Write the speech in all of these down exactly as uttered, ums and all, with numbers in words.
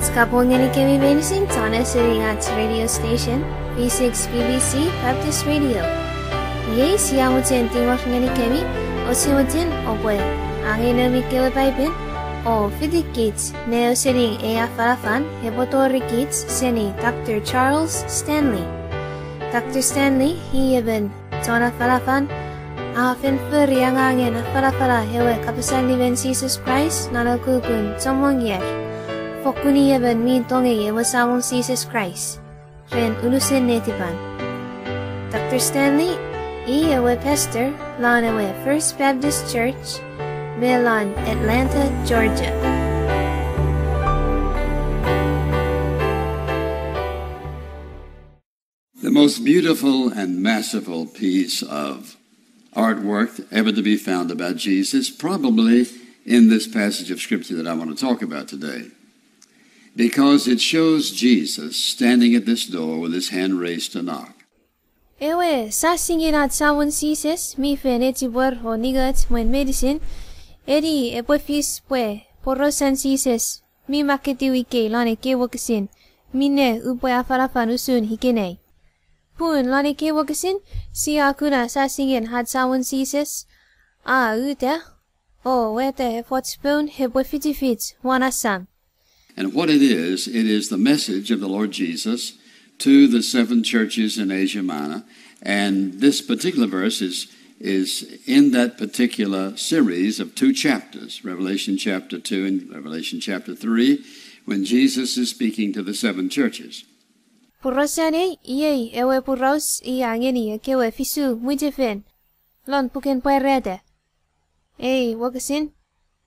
Sia kapong ngenikemi meinisin chon ausening ach radio station, V six B B C Baptist Radio. Iei sia mochen tingor ngenikemi, o sia mochen oupwe angei noumi kewe Paipen, o fitikich ne ausening ei afanafan epwe torikich seni Doctor Charles Stanley. Doctor Stanley i emon chon afanafan a fen fori angangen afanafana ewe kapas allimen Jises Kraist non ukukun chommong ier, fokkun i emon mi tongei ewe Samon Jises Kraist ren unusen netipan. Doctor Stanley i ewe pastor lon ewe First Baptist Church me lon Atlanta, Georgia. The most beautiful and masterful piece of artwork ever to be found about Jesus, probably in this passage of Scripture that I want to talk about today, because it shows Jesus standing at this door with his hand raised to knock. Ewe sasingen ach Samon Jises mi fen echipwer o ningoch mwen meinisin, eni epwe fis pwe porausen Jises mi makketiw ikei lon ekkei wokisin, minne upwe afanafan usun ikenai. Pun lon ekkei wokisin, sia kuna sasingen ach Samon Jises a uta o wata efoch poun epwe fichifich won asam. And what it is, it is the message of the Lord Jesus to the seven churches in Asia Minor. And this particular verse is, is in that particular series of two chapters, Revelation chapter two and Revelation chapter three, when Jesus is speaking to the seven churches. Porausen ei, iei ewe poraus i a ngeni ekkewe fisu mwichefen lon puken Pwarata. Ei wokisin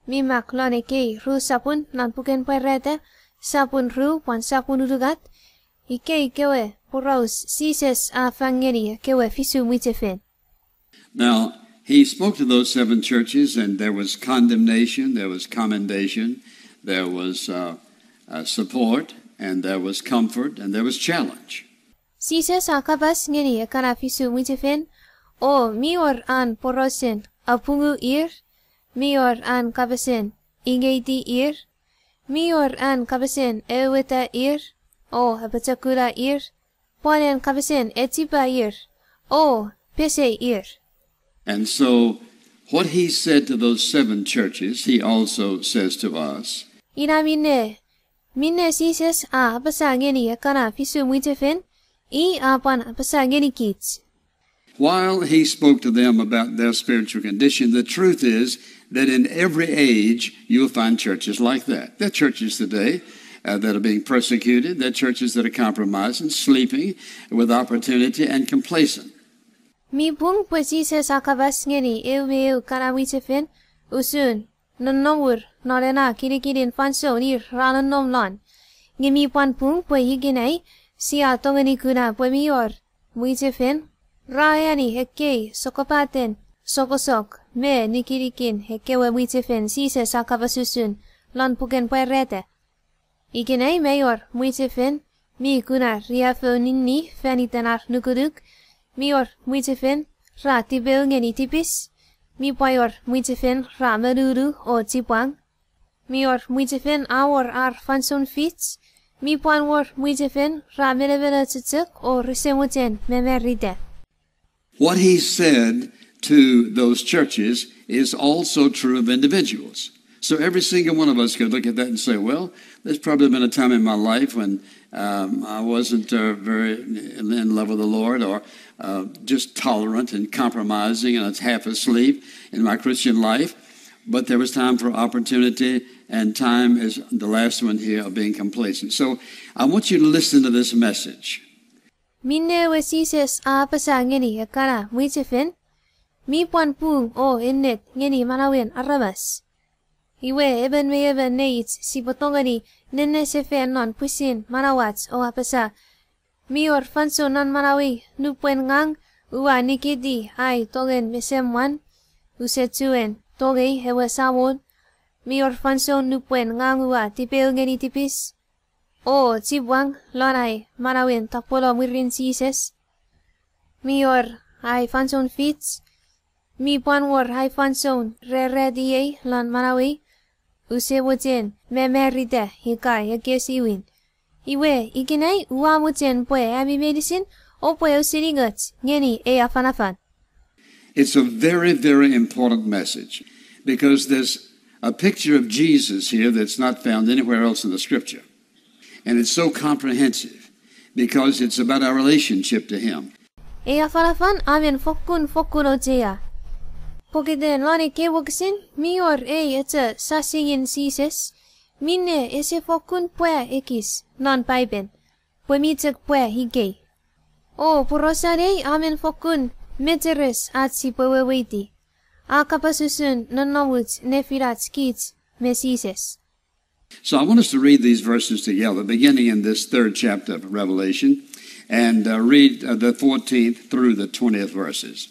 mi mak lon ekkei ru sapun lon puken Pwarata, sapun ru pwan sapun unungat, ikei kewe poraus Jises a fang ngeni ekkewe fisu mwichefen. Now, he spoke to those seven churches, and there was condemnation, there was commendation, there was, uh, uh, support, and there was comfort, and there was challenge. Jises a kapas ngeni ekkana fisu mwichefen, o mi wor an porausen apungu ir, mi wor an kapasen ingeiti ir, mi wor an kapasen aueta ir, o apochokuna ir, pwan an kapasen echipa ir, o pesei ir. And so, what he said to those seven churches, he also says to us. Ina minne, minne Jises a apasa ngeni ekkana fisu mwichefen, i a pwan apasa ngenikich. While he spoke to them about their spiritual condition, the truth is that in every age you'll find churches like that. There are churches today, uh, that are being persecuted. There are churches that are compromising, sleeping with opportunity, and complacent. Mi pung pwe Jises a kapas ngeni eu me eu kana mwichefen usun nonnomur non ena kinikinin fansoun ir ra nonnom lon. Nge mi pwan pung pwe ikenai sia tongeni kuna pwe mi wor mwichefen ra ani ekkei sokkopaten sokkosok me nikinikin ekkewe mwichefen Jises a kapas usun lon puken Pwarata. Ikenai mi wor mwichefen mi kuna riaffou ninni fan iten ar nukunuk, mi wor mwichefen ra tipeu ngeni tipis, mi pwan wor mwichefen ra monunu o chipwang, mi wor mwichefen a wor ar fansoun fich, mi pwan wor mwichefen ra menemenoch chok o rese mochen mamarita. What he said to those churches is also true of individuals. So every single one of us could look at that and say, well, there's probably been a time in my life when, um, I wasn't, uh, very in love with the Lord, or, uh, just tolerant and compromising and half asleep in my Christian life. But there was time for opportunity, and time is the last one here of being complacent. So I want you to listen to this message. Minne ewe Jises a apasa ngeni ekkana mwichefen, mi pwan pung o ennet ngeni manauen aramas. Iwe emon me emon neich sipwe tongeni nenne sefan non pwisin manauach o apasa, mi wor fansoun non manauei nupwen ngang ua nikiti ai tongen mesemwan, use chuen tongei ewe Samon, mi wor fansoun nupwen ngang ua tipeu ngeni tipis o chipwang lon ai manauen tapweno mwirin Jises, mi wor ai fansoun fich, mi pwan wor ai fansoun reretiei lon manauei, use mochen mamarita ika ekkesiwin. Iwe, ikenai ua mochen pwe ami meinisin oupwe ausening och ngeni ei afanafan. It's a very, very important message because there's a picture of Jesus here that's not found anywhere else in the scripture. And it's so comprehensive because it's about our relationship to Him. Ei afanafan a men fokkun fokkun auchea. Pokiten lon ekkei wokisin mi wor ei echo sasingin Jises, minne ese fokkun pwa ekis non Paipen, pwe mi chok pwa ikei. O porausan ei a men fokkun mecheres ach sipwe weweiti. A kapas usun nonnomuch nefinach kich me Jises. So I want us to read these verses together, beginning in this third chapter of Revelation, and uh, read uh, the fourteenth through the twentieth verses.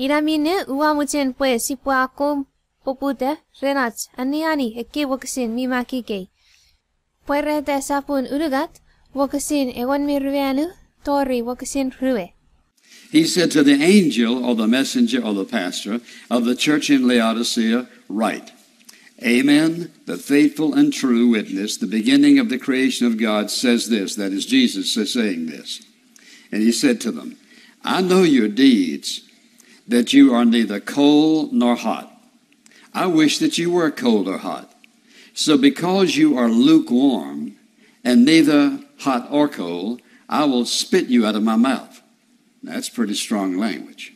Ina minne ua mochen pwe sipwe akkom poputa ren ach anneani ekkei wokisin mi mak ikei. Pwarata sopun unungat, wokisin engon me ruanu tori wokisin rue. He said to the angel or the messenger or the pastor of the church in Laodicea, write, Amen, the faithful and true witness, the beginning of the creation of God, says this, that is Jesus is saying this. And he said to them, I know your deeds, that you are neither cold nor hot. I wish that you were cold or hot. So because you are lukewarm and neither hot or cold, I will spit you out of my mouth. That's pretty strong language.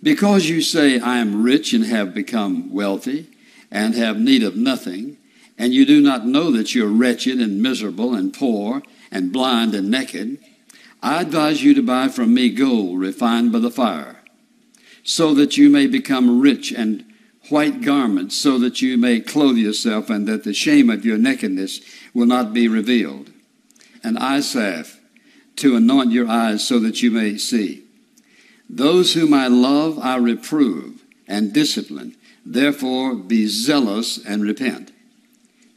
Because you say, I am rich and have become wealthy and have need of nothing, and you do not know that you are wretched and miserable and poor and blind and naked, I advise you to buy from me gold refined by the fire, so that you may become rich, and white garments, so that you may clothe yourself, and that the shame of your nakedness will not be revealed, and eye salve to anoint your eyes, so that you may see. Those whom I love, I reprove and discipline. Therefore, be zealous and repent.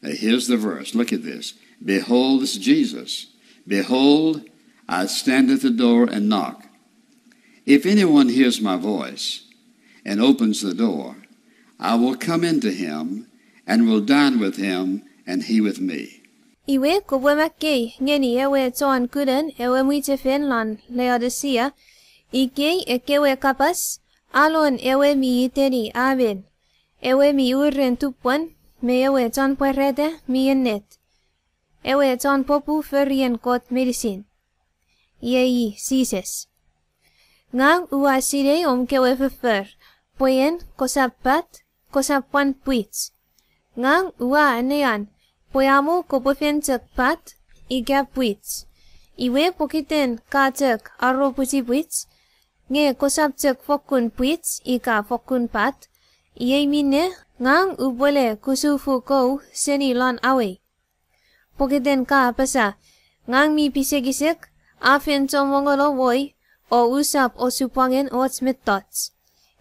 Now, here's the verse. Look at this. Behold, this is Jesus. Behold, I stand at the door and knock. If anyone hears my voice and opens the door, I will come in to him and will dine with him and he with me. Iwe kopwe makkei ngeni ewe chon kunen ewe mwichefen lon Laodicea, ikei ekkewe kapas alon ewe mi iteni Amen, ewe mi uren tupwen, me ewe chon pwarata mi ennet, ewe chon popu forien Kot meinisin. Iei i Jises. Ngang ua sinei om kewe foffor, pwe en kosap pat, kosap pwan pwich. Ngang ua annean pwe amo kopwe fen chok pat ika pwich. Iwe pokiten ka chok aropwich pwich, nge kosap chok fokkun pwich ika fokkun pat, iei minne ngang upwele kusufu kou seni lon awei. Pokiten ka apasa, ngang mi pisekisek, a fen chommongeno woi, o usap osupwangen och mettoch.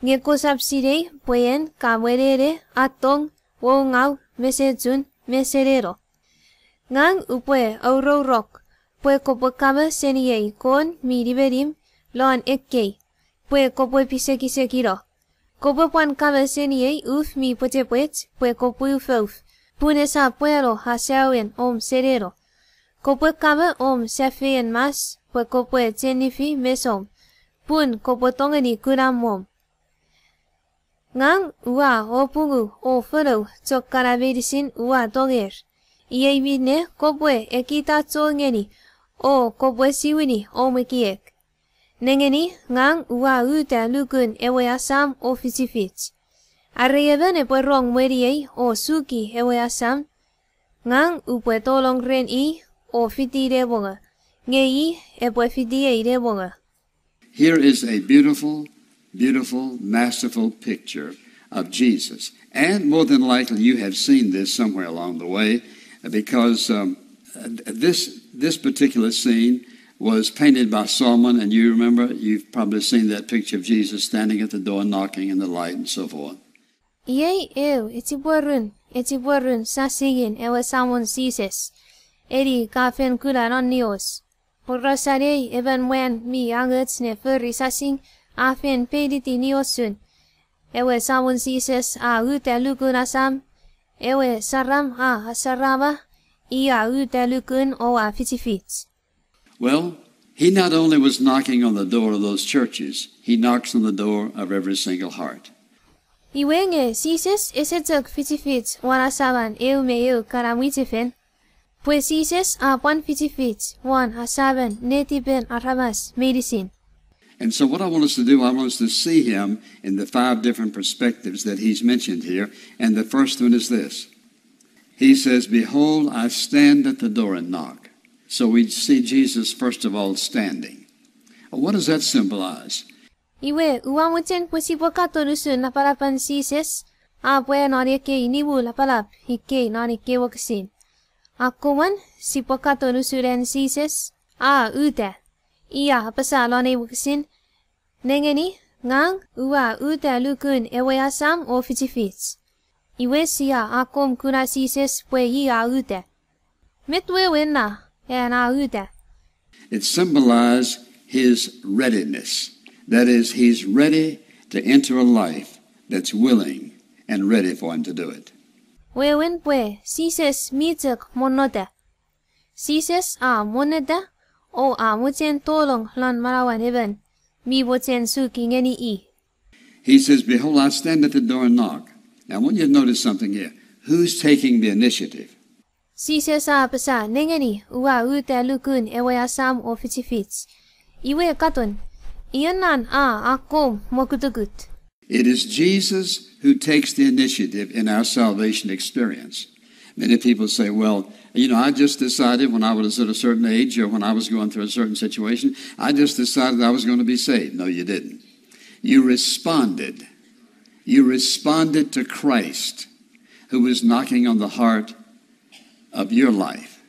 Nge kosap sinei pwe en ka mwenene, attong, woungau, mesechun, me seneno. Ngang upwe aurourok pwe kopwe kamo seniei kon mi nimenim lon ekkei, pwe kopwe pisekisekino. Kopwe pwan kamo seniei uf mi pwechepwech pwe kopwe ufouf, pun esap pwano asauen om seneno. Kopwe kamo om safeien mas pwe kopwe chenifi mesom, pun kopwe tongeni kuna mwom. Ngang ua opungu o fonou chok kana meinisin ua tonger. Iei minne kopwe ekitacho ngeni o kopwe siwini om ekiek. Nengeni, ngang ua uta lukun ewe asam o fichifich. Are emon epwe rong mweniei o suki ewe asam, ngang upwe tolong ren i o fiti ne mongo, nge i epwe fitiei ne mongo. Here is a beautiful, beautiful, masterful picture of Jesus. And more than likely, you have seen this somewhere along the way, uh, because um, uh, this, this particular scene was painted by someone, and you remember, you've probably seen that picture of Jesus standing at the door knocking in the light and so forth. Iei eu echipwerun, echipwerun sasingin ewe Samon Jises, eni ka fen kuna non nios. Porausan ei emon mwan mi angoch ne fori sasing a fen peiniti niosun. Ewe Samon Jises a uta lukun asam, Ewe saram a asarama, i a uta lukun o a fichifich. Well, he not only was knocking on the door of those churches, he knocks on the door of every single heart. Iwe nge Jises ese chok fichifich won asaman eu me eu kana mwichefen, pwe Jises a pwan fichifich won asaman netipen aramas meinisin. And so what I want us to do, I want us to see him in the five different perspectives that he's mentioned here. And the first one is this. He says, "Behold, I stand at the door and knock." So we see Jesus, first of all, standing. What does that symbolize? Iwe, ua mochen pwe sipwe katon usun napanapan Jises, a pwe non ekkei nimu lapalap ikei non ekkei wokisin. Akkomwen, sipwe katon usun an Jises a uta. I a apasa lon ei wokisin, nengeni, ngang ua uta lukun ewe asam o fichifich. Iwe sia akkom kuna Jises pwe i a uta. Met wewen na an a uta? It symbolizes his readiness. That is, he's ready to enter a life that's willing and ready for him to do it. Wewen pwe Jises mi chok monnota. Jises a monnota o a mochen tolong lon manauen emon mi mochen suki ngeni i. He says, "Behold, I stand at the door and knock." Now, I want you to notice something here. Who's taking the initiative? Jises a apasa, nengeni, ua uta lukun ewe asam o fichifich. Iwe katon, ien an a akkom mokutukut? It is Jesus who takes the initiative in our salvation experience. Many people say, "Well, you know, I just decided when I was at a certain age or when I was going through a certain situation, I just decided I was going to be saved." No, you didn't. You responded. You responded to Christ, who was knocking on the heart of your life.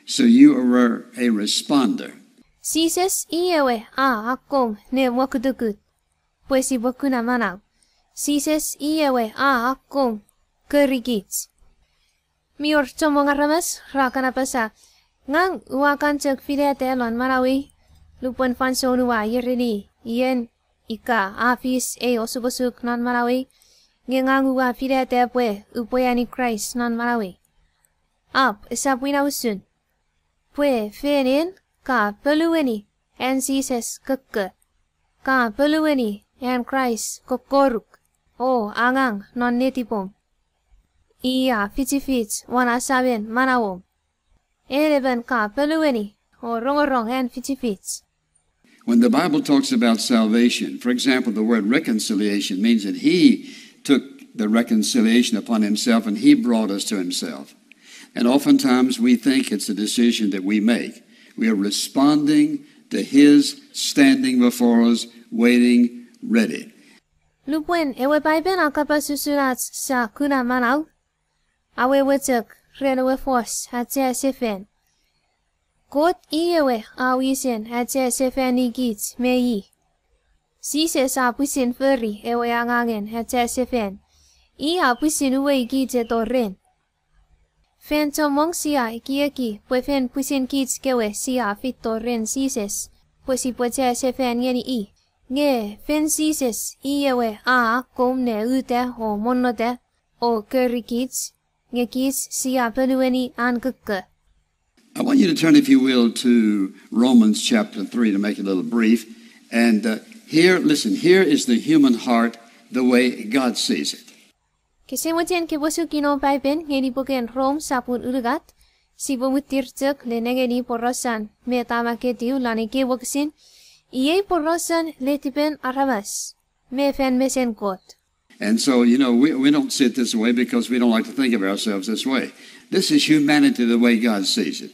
So you were a responder. Jises i ewe a akkom ne mokutukut pwe sipwe kuna manau. Jises i ewe a akkom korikich. Mi wor chommong aramas ra kan apasa, ngang ua kan chok filata lon manauei, lupwen fansoun ua ierini ien ika a fis ei osukosuk non manauei, nge ngang ua filata pwe upwe ani Kraist non manauei. Ap, esap ina usun. Pwe fen en ka polueni an Jises kokko, ka polueni an Kraist kokkoruk o angang non netipom. I a fichifich won asamen manauom. En emon ka polueni o rongorong an fichifich. When the Bible talks about salvation, for example, the word reconciliation means that he took the reconciliation upon himself and he brought us to himself. And oftentimes we think it's a decision that we make. We are responding to his standing before us, waiting, ready. Lupwen ewe Paipen a kapas usun ach sia kuna manau, awewe chok ren ewe fos achasefan. Kot i ewe a wisen achasefanikich me i. Jises a pwisin fori ewe angangen achasefan. I a pwisin uweikich eto ren. Fan chommong sia ekieki pwe fen pwisin kich kewe sia feito ren Jises pwe sipwe achasefan ngeni i. Nge fen Jises i ewe a akkom ne uta o monnota o korikich, nge kich sia polueni an kokko. I want you to turn, if you will, to Romans chapter three to make it a little brief. And uh, here, listen, here is the human heart the way God sees it. Kese mochen kepwe suki non Paipen ngeni puken Rom sopun unungat, sipwe muttir chok le nengeni porausan met a maketiw lon ekkei wokisin, iei porausan letipen aramas me fan mesen Kot. And so, you know, we, we don't see it this way because we don't like to think of ourselves this way. This is humanity the way God sees it.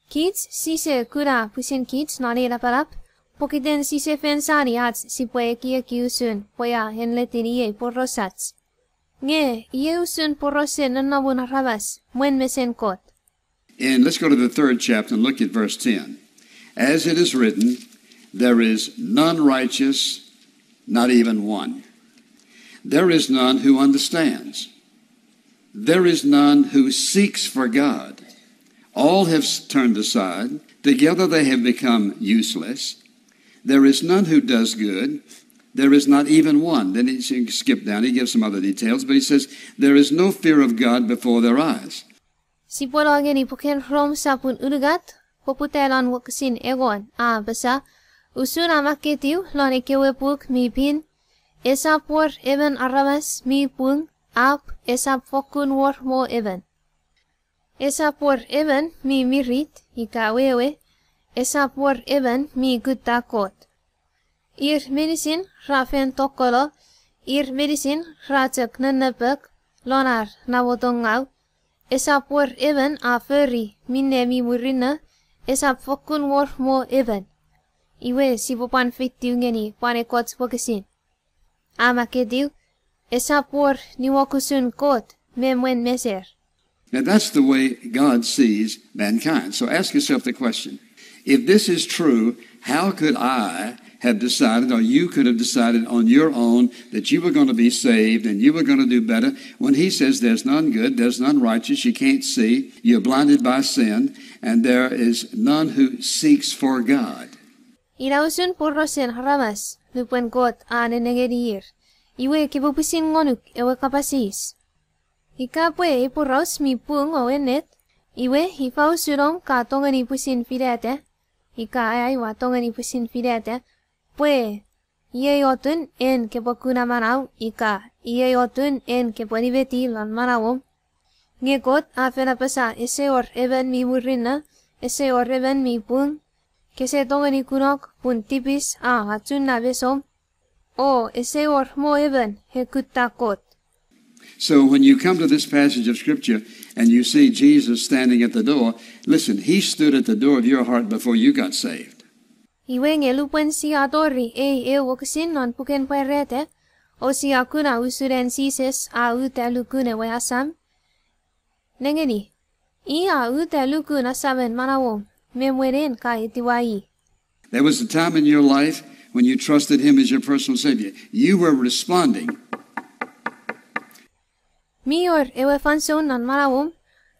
Kich sise kuna pwisin kich non ei lapalap, pokiten sise fen sani ach sipwe ekieki usun pwe a enletin iei porosach. Nge iei usun porosen nonnomun aramas mwen mesen Kot. And let's go to the third chapter and look at verse ten. As it is written, there is none righteous, not even one. There is none who understands. There is none who seeks for God. All have s- turned aside. Together they have become useless. There is none who does good, There is not even one. Then he, you skip down, he gives some other details, but he says, There is no fear of God before their eyes. Sipwe no ngeni puken Rom sapun unungat, poputa lon wokisin engon, a apasa, usun a makketiw lon ekkewe puk mi pin, esap wor emon aramas mi pung, apw esap fokkun wor mo emon. Esap wor emon mi mirit ika wewe, esap wor emon mi kutta Kot. Ir meinisin ra fen tokkolo, ir meinisin ra chok nennepok lon ar namotongau, esap wor emon a fori minne mi murinno, esap fokkun wor mo emon. Iwe sipwe pwan feitiw ngeni pwan ekkoch wokisin. A makketiw, esap wor niwokusun Kot me mwen meser. Now that's the way God sees mankind. So ask yourself the question, if this is true, how could I have decided, or you could have decided on your own, that you were going to be saved and you were going to do better, when he says there's none good, there's none righteous, you can't see, you're blinded by sin, and there is none who seeks for God? Ina usun porausen aramas lupwen Kot a nenengeni ir. Iwe kopwe pwisin ngonuk ewe kapas eis, ika pwe ei poraus mi pung o ennet, iwe ifa usun om ka tongeni pwisin finata, ika ai ua tongeni pwisin finata, pwe iei otun en kopwe kuna manau ika iei otun en kopwe nimeti lon manauom? Nge Kot a fen apasa ese wor emon mi murinno, ese wor emon mi pung, kese tongeni kunok pun tipis a achunna mesom, o ese wor mo emon e kutta Kot. So when you come to this passage of Scripture and you see Jesus standing at the door, listen, he stood at the door of your heart before you got saved. Iwe nge lupwen sia tori ei eu wokisin non puken Pwarata, o sia kuna usun an Jises a uta lukun ewe asam, nengeni, i a uta lukun asamen manauom me mwen en ka etiwa i. There was a time in your life when you trusted him as your personal Savior. You were responding. Mi wor ewe fansoun non manauom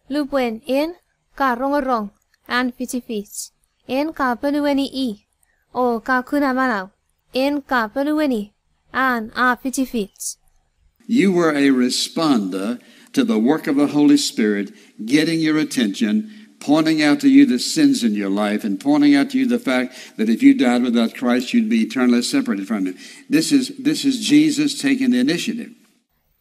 lupwen en ka rongorong an fichifich, en ka ponueni i, o ka kuna manau, en ka ponueni an a fichifich. You were a responder to the work of the Holy Spirit getting your attention, pointing out to you the sins in your life, and pointing out to you the fact that if you died without Christ, you'd be eternally separated from Him. This is, this is Jesus taking the initiative.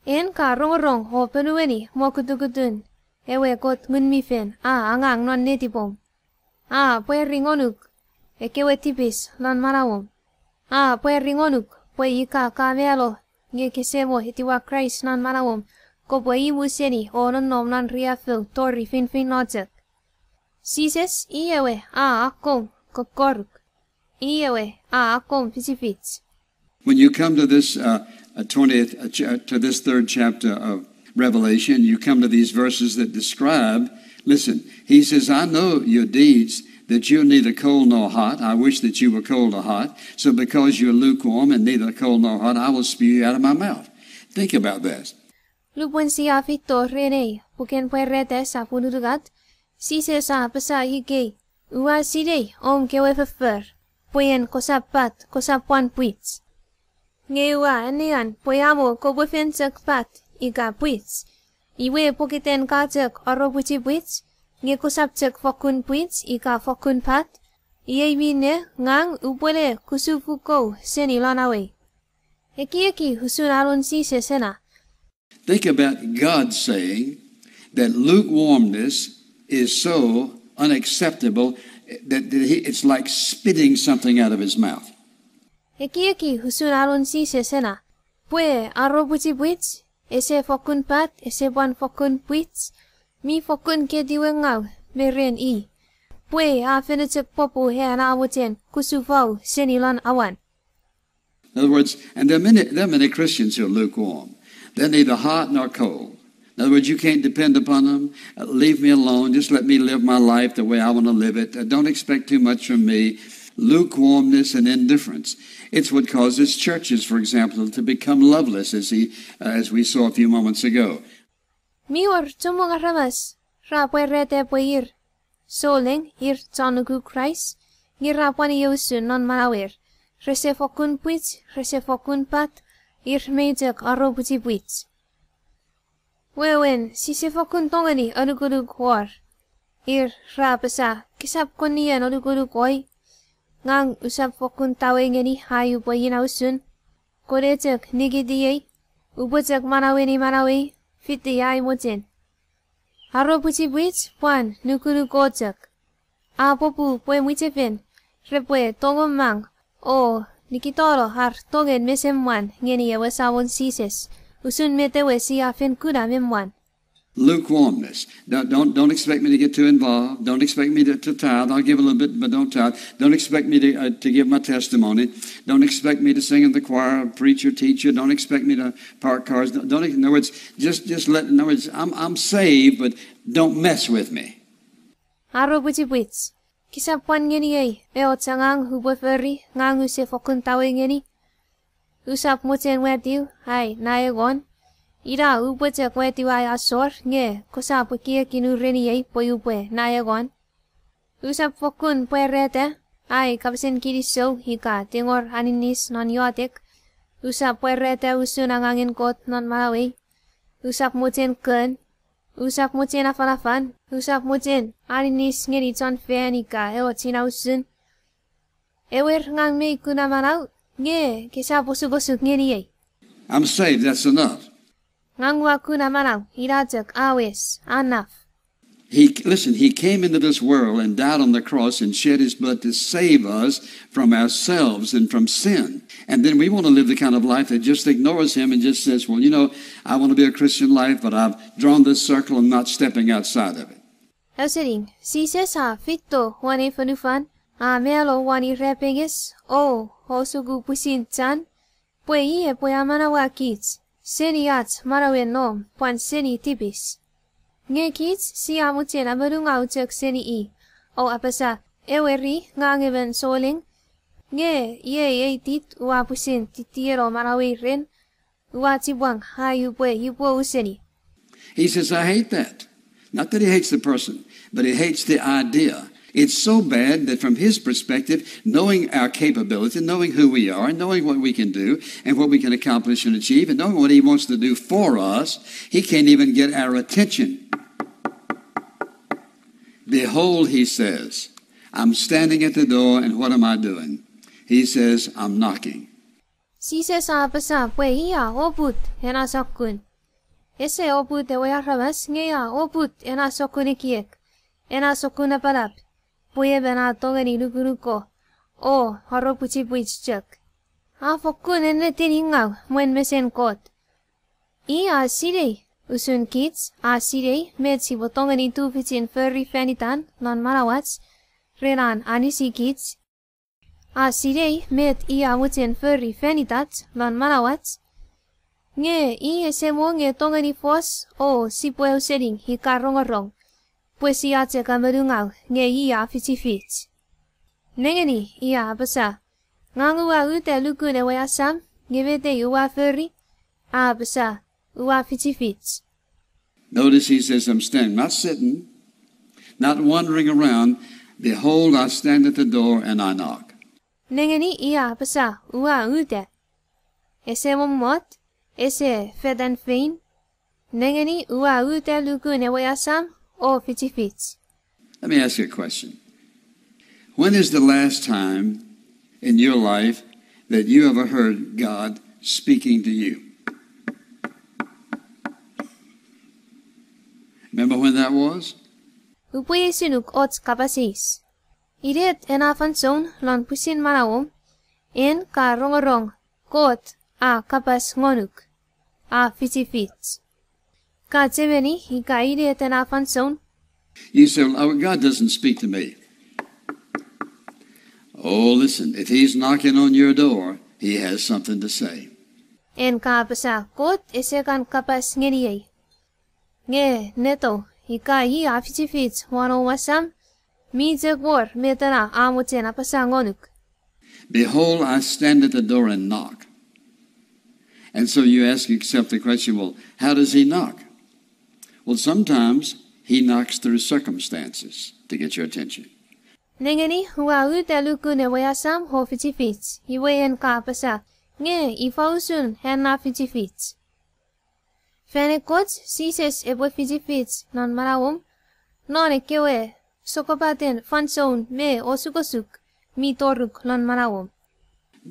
En ka rongorong o ponueni mokutukutun ewe Kot Ngun mi Fel a angang non netipom. A pwari ngonuk ekkewe tipis non manauom. A pwari ngonuk pwe ika ka mano nge kese mo etiwa Kraist non manauom, kopwe imu seni o nonnom non riaffou tori feinfeino chok. Jises i ewe a akkom kokkoruk. I ewe a akkom fichifich. When you come to this uh, uh, twentieth, uh, ch- uh, to this third chapter of Revelation, you come to these verses that describe, listen, he says, I know your deeds, that you're neither cold nor hot. I wish that you were cold or hot. So because you're lukewarm and neither cold nor hot, I will spew you out of my mouth. Think about this. Lupwen sia feito ren ei puken Pwarata sopun unungat, Jises a apasa ikei, ua sinei om kewe foffor, pwe en kosap pat, kosap pwan pwich. Nge ua anean pwe amo kopwe fen chok pat ika pwich. Iwe pokiten ka chok aropwichipwich, nge kosap chok fokkun pwich ika fokkun pat, iei minne ngang upwene kusufukouw seni lon awei. Ekieki usun alon Jises ena. Think about God saying that lukewarmness is so unacceptable that, that he, it's like spitting something out of his mouth. Ekieki usun alon Jises ena, pwe aropwichipwich, ese fokkun pat, ese pwan fokkun pwich, mi fokkun ketiwengau me ren i, pwe a fen chok pwopu an a mochen kusufau seni lon awan. In other words, and there are many, there are many Christians who are lukewarm. They're neither hot nor cold. In other words, you can't depend upon them. Uh, leave me alone. Just let me live my life the way I want to live it. Uh, don't expect too much from me. Lukewarmness and indifference. It's what causes churches, for example, to become loveless, as, he, uh, as we saw a few moments ago. Mi wor chommong aramas ra pwarata pwe ir souleng, ir chon nuku Kraist, nge ra pwan iei usun non manauer. Rese fokkun pwich, rese fokkun pat, ir mei chok aro pwichipwich. Wewen, sise fokkun tongeni anukunuk wor. Ir ra apasa, kesap kon nien anukunuk woi. Ngang usap fokkun tawei ngeni ai upwe ina usun. Kone chok nikitiei, upwe chok manaueni manauei, fiti ai mochen. Aro pwichipwich pwan nukunuko chok. A popu pwe mwichefen repwe tongomang o nikitano ar tongen mesemwan ngeni ewe Samon Jises, usun met ewe sia fen kuna me mwan. Lukewarmness. Don't, don't, don't expect me to get too involved. Don't expect me to, to tithe. I'll give a little bit, but don't tithe. Don't expect me to, uh, to give my testimony. Don't expect me to sing in the choir, preacher, teacher. Don't expect me to park cars. Don't, don't, in other words, just, just let, in other words, I'm, I'm saved, but don't mess with me. Aro pwichipwich. Kisap pwan ngeniei eoch angang upwe fori, ngang use fokkun tawei ngeni. Usap mochen watiw ai naengon. Ina upwe chok watiw ai asor, nge kosap ekieki nureniei pwe upwe naengon. Usap fokkun pwarata ai kapasen kinisou ika tingor aninis non iotek. Usap pwarata usun angangen Kot non manauei. Usap mochen kon. Usap mochen afanafan. Usap mochen aninis ngeni chon fan ika eoch ina usun. Ewer, ngang mei kuna manau, nge kesap osukosuk ngeniei. I'm saved, that's enough. Ngang ua kuna manau, ina chok a wes, a naf. He, listen, he came into this world and died on the cross and shed his blood to save us from ourselves and from sin. And then we want to live the kind of life that just ignores him and just says, well, you know, I want to be a Christian life, but I've drawn this circle, I'm not stepping outside of it. Ausening, Jises a feito won ei fonufan, a malo won irapenges, o osuku pwisin chan, pwe i epwe amanaua kich seni ach manauen nom pwan seni tipis. Nge kich sia mochen amonungau chok seni i, o apasa, ewer, ngang emon souleng, nge iei ei tit ua pwisin titieno manauei ren, ua chipwang ai upwe ipwou seni. He says, I hate that. Not that he hates the person, but he hates the idea. It's so bad that from his perspective, knowing our capability, knowing who we are, knowing what we can do, and what we can accomplish and achieve, and knowing what he wants to do for us, he can't even get our attention. Behold, he says, I'm standing at the door, and what am I doing? He says, I'm knocking. Jises a apasa pwe i a oput ena sokkun. Ese oput ewe aramas nge a oput ena sokkun ekiek, ena sokkun napanap, pwe emon a tongeni nukunuko o aro pwichipwich chok. A fokkun ennetin ingau mwen mesen Kot. I a sinei, usun kich, a sinei met sipwe tongeni tufichin fori fan itan non manauach, ren an anisikich. A sinei met i a mochen fori fan itach non manauach. Nge i ese mo nge tongeni fos o sipwe ausening ika rongorong, pwe sia chok amonungau nge i a fichifich. Nengeni, i a apasa, ngang ua uta lukun ewe asam, nge met ei ua fori, a apasa, ua fichifich. Notice he says, I'm standing, not sitting, not wandering around. Behold, I stand at the door and I knock. Nengeni, i a apasa, ua uta. Ese mommot, ese fetan fein. Nengeni, ua uta lukun ewe asam o fichifich. Let me ask you a question. When is the last time in your life that you ever heard God speaking to you? Remember when that was? Upwe eisinuk och kapas eis. Inet ena fansoun lon pwisin manauom en ka rongorong Kot a kapas ngonuk, a fichifich? Ka chemeni ika inet ena fansoun? You say, oh, God doesn't speak to me. Oh, listen, if he's knocking on your door, he has something to say. En ka apasa, Kot ese kan kapas ngeniei. Nge neto, ika i a fichifich won om asam, mi chok wor met ena a mochen apasa ngonuk. Behold, I stand at the door and knock. And so you ask yourself the question, well, how does he knock? Well, sometimes he knocks through circumstances to get your attention. Nengeni, ua uta lukun ewe asam o fichifich, iwe en ka apasa, nge ifa usun an na fichifich? Fan ekkoch Jises epwe fichifich non manauom, non ekkewe sokkopaten fansoun me osukosuk mi toruk lon manauom.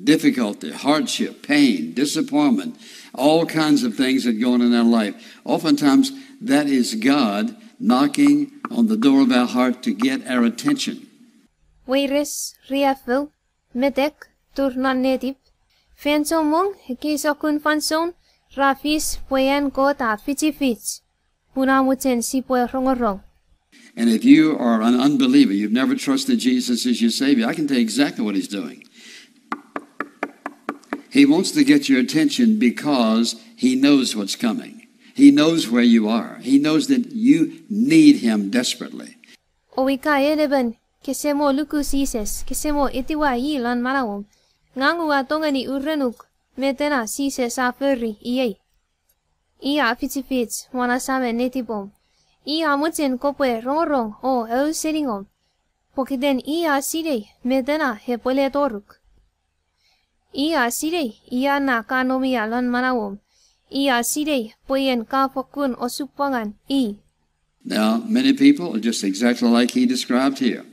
Difficulty, hardship, pain, disappointment, all kinds of things that go on in our life. Oftentimes, that is God knocking on the door of our heart to get our attention. Weires, riaffou, metek, tur non netip. Fan chommong, ekkei sokkun fansoun ra fis pwe an Kot a fichifich, pun a mochen sipwe rongorong. And if you are an unbeliever, you've never trusted Jesus as your Savior, I can tell you exactly what he's doing. He wants to get your attention because he knows what's coming. He knows where you are. He knows that you need him desperately. O ika en emon kese mo luku Jises, kese mo etiwa i lon manauom, ngang ua tongeni urenuk met ena Jises a fori iei. I a fichifich won asamen netipom. I a mochen kopwe rongorong o auseningom, pokiten i a sinei met ena epwe le toruk. I a sinei ia na ka nom ia lon manauom. I a sinei pwe en ka fokkun osupwangan i. Now, many people are just exactly like he described here.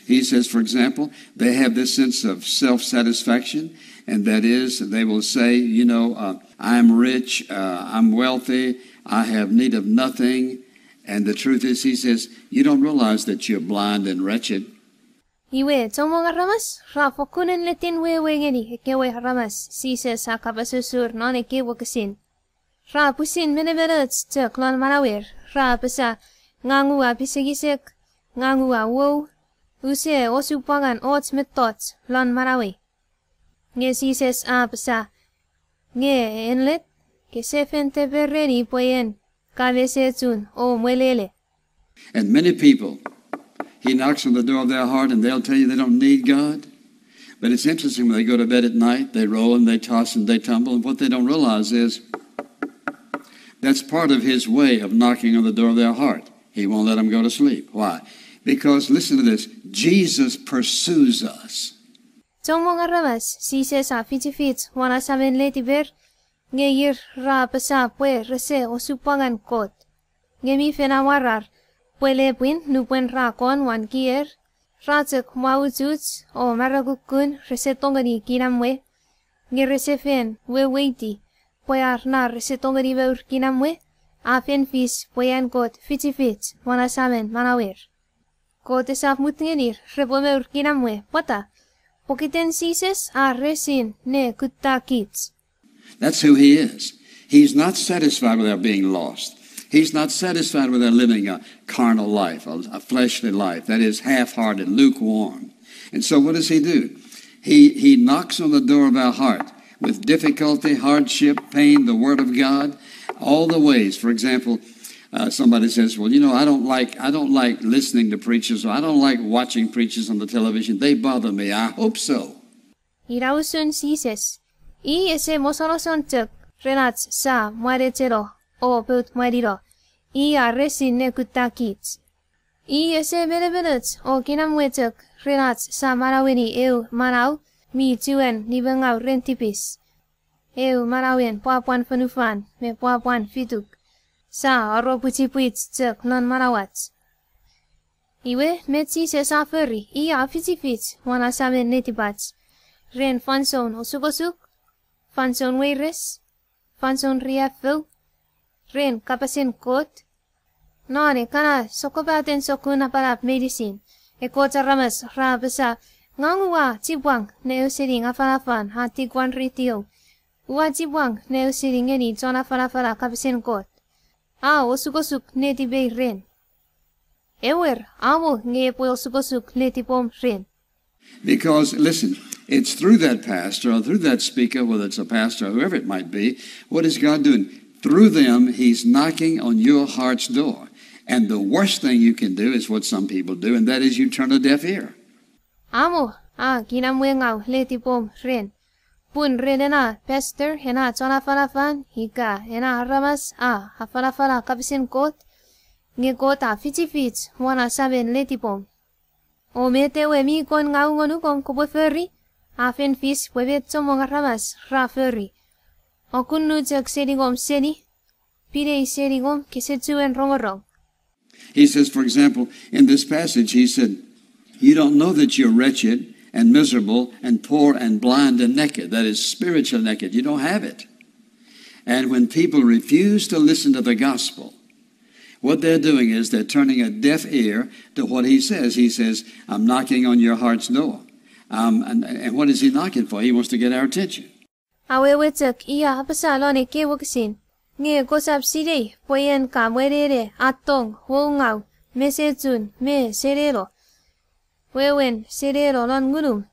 He says, for example, they have this sense of self satisfaction, and that is, they will say, you know, uh, I'm rich, uh, I'm wealthy, I have need of nothing. And the truth is, he says, you don't realize that you're blind and wretched. Iwe, chommong aramas ra fokkun ennetin wewe ngeni ekkewe aramas Jises a kapas usur non ekkei wokisin. Ra pwisin menemenoch chok lon manauer, ra apasa, ngang ua pisekisek, ngang ua wou, use osupwangan och mettoch lon manauei. Nge Jises a apasa, nge enlet, kese fen tepereni pwe en ka mesechun o mwelele. And many people, he knocks on the door of their heart and they'll tell you they don't need God. But it's interesting, when they go to bed at night, they roll and they toss and they tumble. And what they don't realize is that's part of his way of knocking on the door of their heart. He won't let them go to sleep. Why? Because, listen to this, Jesus pursues us. Chommong aramas Jises a fichifich won asamen letiper, nge ir ra apasa pwe rese osupwangan Kot. Nge mi fen amwarar pwe lepwin nupwen ra kon won kier, ra chok mwauchuch o marakukkun, rese tongeni kinamwe, nge rese fen weweiti pwe ar na rese tongeni mour kinamwe a fen fis pwe an Kot fichifich won asamen manauer. Kot esap mut ngenir repwe mour kinamwe, pwata? Pokiten Jises a resin ne kutta kich. That's who he is. He's not satisfied with our being lost. He's not satisfied with our living a carnal life, a, a fleshly life that is half-hearted, lukewarm. And so what does he do? He, he knocks on the door of our heart with difficulty, hardship, pain, the Word of God, all the ways. For example, uh, somebody says, well, you know, I don't like, I don't like listening to preachers, or I don't like watching preachers on the television. They bother me. I hope so. Ina usun Jises. I ese mosonoson chok ren ach sa mwanecheno o pout mwanino. I a resin ne kutta kich. I ese menemenoch o kinamwe chok ren ach sa manaueni eu manau mi chuen nimengau ren tipis, eu manauen pwapwan fonufan me pwapwan fituk, sa oro pwichipwich chok non manauach. Iwe, met Jises a fori? I a fichifich won asamen netipach ren fansoun osukosuk, fansoun weires, fansoun riaffou, ren kapasen Kot. Non ekkana sokkopaten sokkun napanap meinisin, ekkoch aramas ra apasa, ngang ua chipwang ne ausening afanafan a tik won retio. Ua chipwang ne ausening ngeni chon afanafana kapasen Kot. A osukosuk netipei ren. Ewer, amo nge epwe osukosuk netipom ren. Because, listen, it's through that pastor or through that speaker, whether it's a pastor or whoever it might be, what is God doing? Through them, he's knocking on your heart's door. And the worst thing you can do is what some people do, and that is you turn a deaf ear. Amo, a kinamwe ngau letipom ren. Pun ren ena pastor, ena chon afanafan, ika ena aramas a afanafana kapasen Kot, nge Kot a fichifich won asamen letipom. O met ewe mi kon ngau ngonuk om kopwe fori, a fen fis pwe met chommong aramas ra fori. O kunnu chok seningom seni, pinei seningom kese chuen rongorong. He says, for example, in this passage, he said, You don't know that you're wretched and miserable and poor and blind and naked. That is spiritual naked. You don't have it. And when people refuse to listen to the gospel, what they're doing is they're turning a deaf ear to what he says. He says, I'm knocking on your heart's door. Um, and, and what is he knocking for? He wants to get our attention. Awewe chok, i a apasa lon ekkei wokisin, nge kosap sinei pwe en ka mwenene attong, woungau, mesechun, me seneno. Wewen seneno lon ngunum,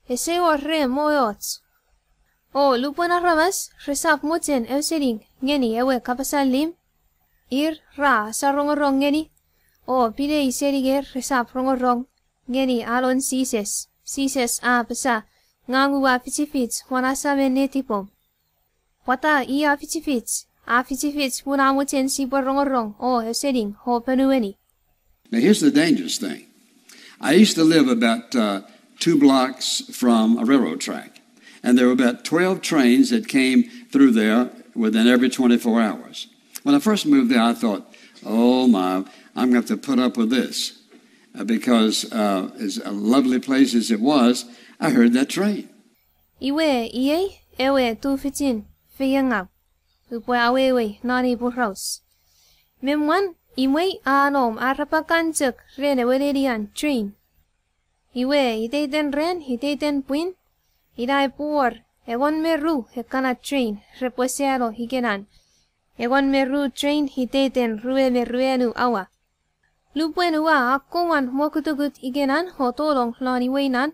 ese wor rem och. O lupwen aramas resap mochen ausening ngeni ewe kapas allim, ir ra asarongorong ngeni, o pinei seninger resap rongorong ngeni alon Jises. Jises a apasa, Ngang ua fichifich won asamen netipom. Pwata i a fichifich? A fichifich pun a mochen sipwe rongorong o ausening o ponueni. Now, here's the dangerous thing. I used to live about uh, two blocks from a railroad track, and there were about twelve trains that came through there within every twenty-four hours. When I first moved there, I thought, oh my, I'm going to have to put up with this uh, because uh, as a lovely place as it was, I heard that train. Iwe iei ewe tufichin feiengau upwe awewei non ei poraus. Me mwan imwei a nom arapakan chok ren ewe nenian train. Iwe iteiten ran, iteiten pwin, ina epwe wor engon me ru ekkana train repwe sano ikenan. Engon me ru train iteiten rue me ruanu awa. Lupwen ua akkomwan mokutukut ikenan o tolong lon iweinan,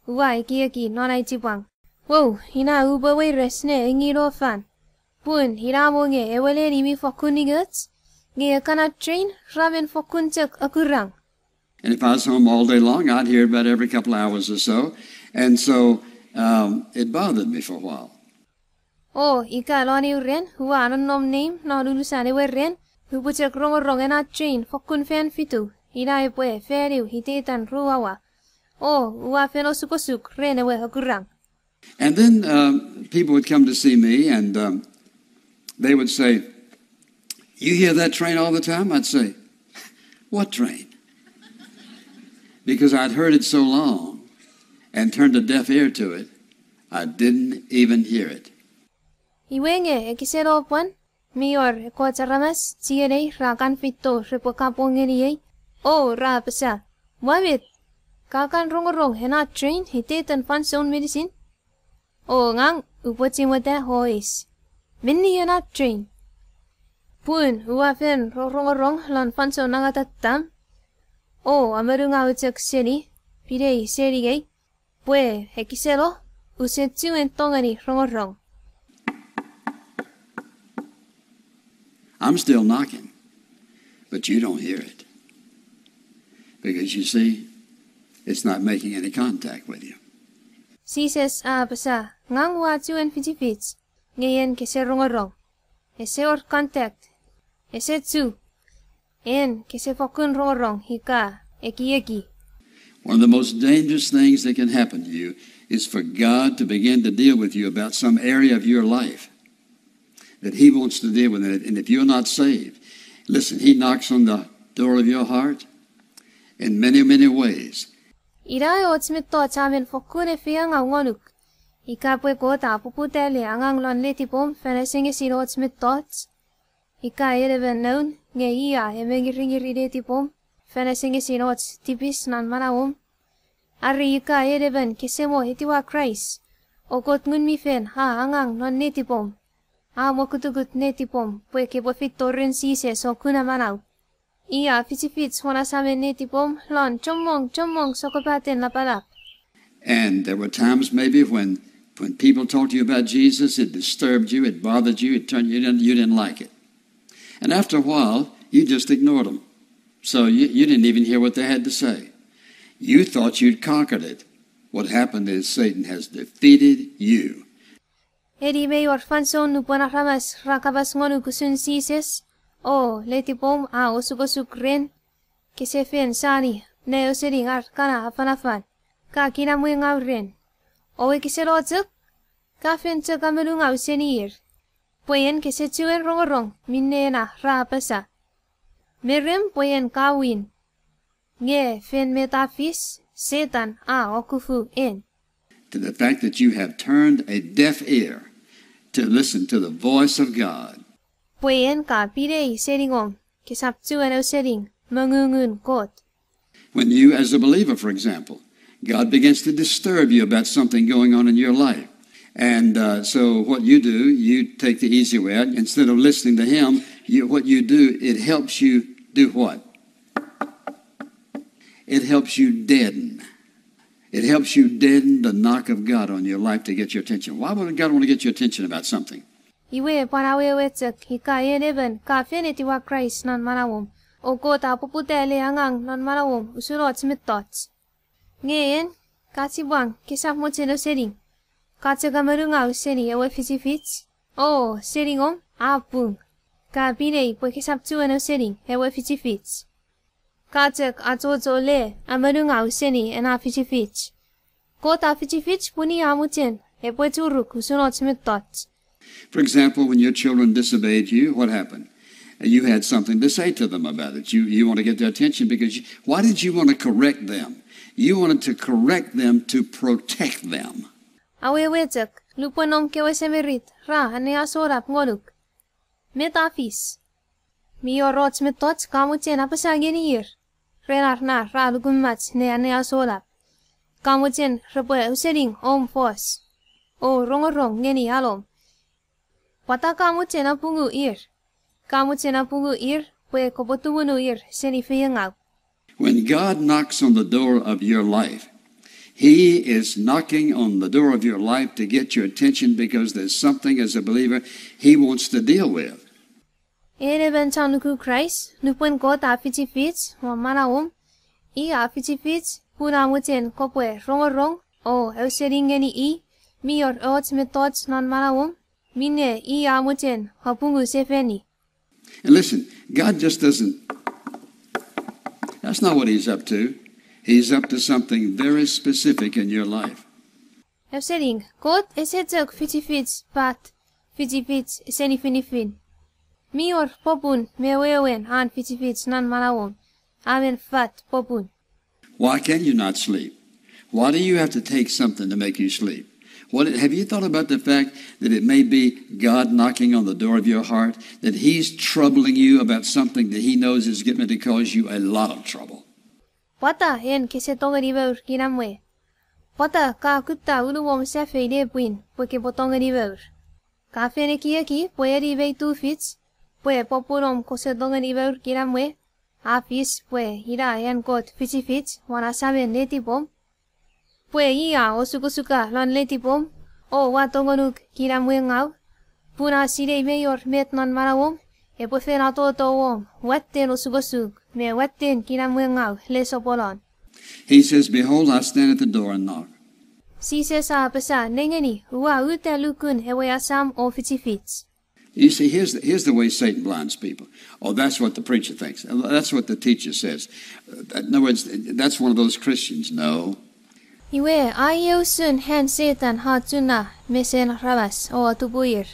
ua ekieki non ai chipwang, wou, ina upwe weires ne engino fan. Pun ina mo nge ewe neni mi fokkun ningoch, nge ekkana train ra men fokkun chok akurang. And if I was home all day long, I'd hear about every couple hours or so. And so um, it bothered me for a while. O ika lon eu ran ua nonnom neim non unusan ewe ran, upwe chok rongorong ena train fokkun fan fitu, ina epwe fan eu iteiten ru awa. O ua fen osukosuk ren ewe akurang. And then um, people would come to see me and um, they would say, You hear that train all the time? I'd say, What train? Because I'd heard it so long and turned a deaf ear to it, I didn't even hear it. Iwe nge ekiseno pwan, mi wor ekkoch aramas chienei ra kan feito repwe kapong ngeniei, o ra apasa, Ua met, ka kan rongorong ena train iteiten fansoun meinisin? O ngang upwe chimweta o eis, Menni ena train? Pun ua fen rorongorong lon fansoun nangatam, o amonungau chok seni, pinei seniei, pwe ekiseno, use chuen tongeni rongorong. I'm still knocking, but you don't hear it. Because you see, it's not making any contact with you. Jises a apasa, Ngang ua chuen fichifich, nge en kese rongorong. Ese wor contact. Ese chu. En kese fokkun rongorong ika ekieki. One of the most dangerous things that can happen to you is for God to begin to deal with you about some area of your life that He wants to deal with. And if you're not saved, listen, He knocks on the door of your heart in many, many ways. Ina och mettoch a men fokkun efeiengau ngonuk. Ika pwe Kot a poputa le angang lon letipom fan asengesin och mettoch. Ika en emon noun nge i a emengiringiri letipom fan asengesin och tipis non manauom. Are ika en emon kese mo etiwa Kraist, o Kot Ngun mi Fel a angang non letipom, a mokutukut letipom pwe kepwe feito ren Jises o kuna manau. I a fichifich won asamen letipom lon chommong, chommong sokkopaten lapalap. And there were times maybe when, when people talked to you about Jesus, it disturbed you, it bothered you, it turned you didn't, you didn't like it. And after a while, you just ignored them. So you, you didn't even hear what they had to say. You thought you'd conquered it. What happened is Satan has defeated you. Eni mei wor fansoun nupwen aramas ra kapas ngonuk usun Jises, o letipom a osukosuk ren, kese fen sani ne ausening ar kana afanafan, ka kinamwe ngau ren. O ekiseno chok, ka fen chok amonungau seni ir, pwe en kese chuen rongorong minne ena ra apasa. Me rem pwe en ka win. Nge fen met a fis, Setan a okufu en. To the fact that you have turned a deaf ear to listen to the voice of God. Pwe en ka pinei seningom, kesap chuen ausening mongungun Kot. When you, as a believer, for example, God begins to disturb you about something going on in your life. And uh, so what you do, you take the easy way out. Instead of listening to him, you, what you do, it helps you do what? It helps you deaden. It helps you deaden the knock of God on your life to get your attention. Why would God want to get your attention about something? Iwe pwan awewe chok ika en emon ka fen etiwa Kraist non manauom, o Kot a poputa le angang non manauom usun och mettoch. Nge en, ka chipwang kesap mochen ausening. Ka chok amonungau seni ewe fichifich. O, seningom a pung. Ka pinei pwe kesap chuen ausening ewe fichifich. Ka chok achocho le amonungau seni ena fichifich. Kot a fichifich pun i a mochen epwe churuk usun och mettoch. For example, when your children disobeyed you, what happened? Uh, you had something to say to them about it. You, you want to get their attention because you, why did you want to correct them? You wanted to correct them to protect them. Awewe chok, lupwen om kewe semirit ra anneasonap ngonuk. Met a fis? Mi wor och mettoch ka mochen apasa ngeni ir ren ar na ra lukumach ne anneasonap. Ka mochen repwe ausening om fos o rongorong ngeni alom. Pwata ka mochen apungu ir? Ka mochen apungu ir pwe kopwe tumunu ir seni feiengau. When God knocks on the door of your life, He is knocking on the door of your life to get your attention because there's something as a believer He wants to deal with. En emon chon nuku Kraist, nupwen Kot a fichifich won manauom, i a fichifich pun a mochen kopwe rongorong o ausening ngeni i, mi wor och mettoch non manauom minne i a mochen apungu sefani. And listen, God just doesn't, that's not what He's up to. He's up to something very specific in your life. Ausening, Kot ese chok fichifich pat, fichifich seni finifin. Mi wor popun me wewen an fichifich non manauom, a men fat popun. Why can you not sleep? Why do you have to take something to make you sleep? What, have you thought about the fact that it may be God knocking on the door of your heart, that He's troubling you about something that He knows is getting ready to cause you a lot of trouble? Pwata en kese tongeni mour kinamwe? Pwata ka kutta unumom safei nepwin pwe kopwe tongeni mour? Ka fen ekieki pwe eni mei tufich pwe popun om kose tongeni mour kinamwe a fis pwe ina an Kot fichifich won asamen netipom, pwe i a osukosuka lon netipom o wato ngonuk kinamwengau, pun a sinei mei wor met non manauom epwe fen atoto wom watten osukosuk me watten kinamwengau lesopolon. He says, Behold, I stand at the door and knock. Jises a apasa, nengeni, ua uta lukun ewe asam o fichifich. You see, here's the, here's the way Satan blinds people. Oh, that's what the preacher thinks. That's what the teacher says. Uh, in other words, that's one of those Christians. No. Iwe, a iei usun an Setan a chuna mesen aramas o atupu ir,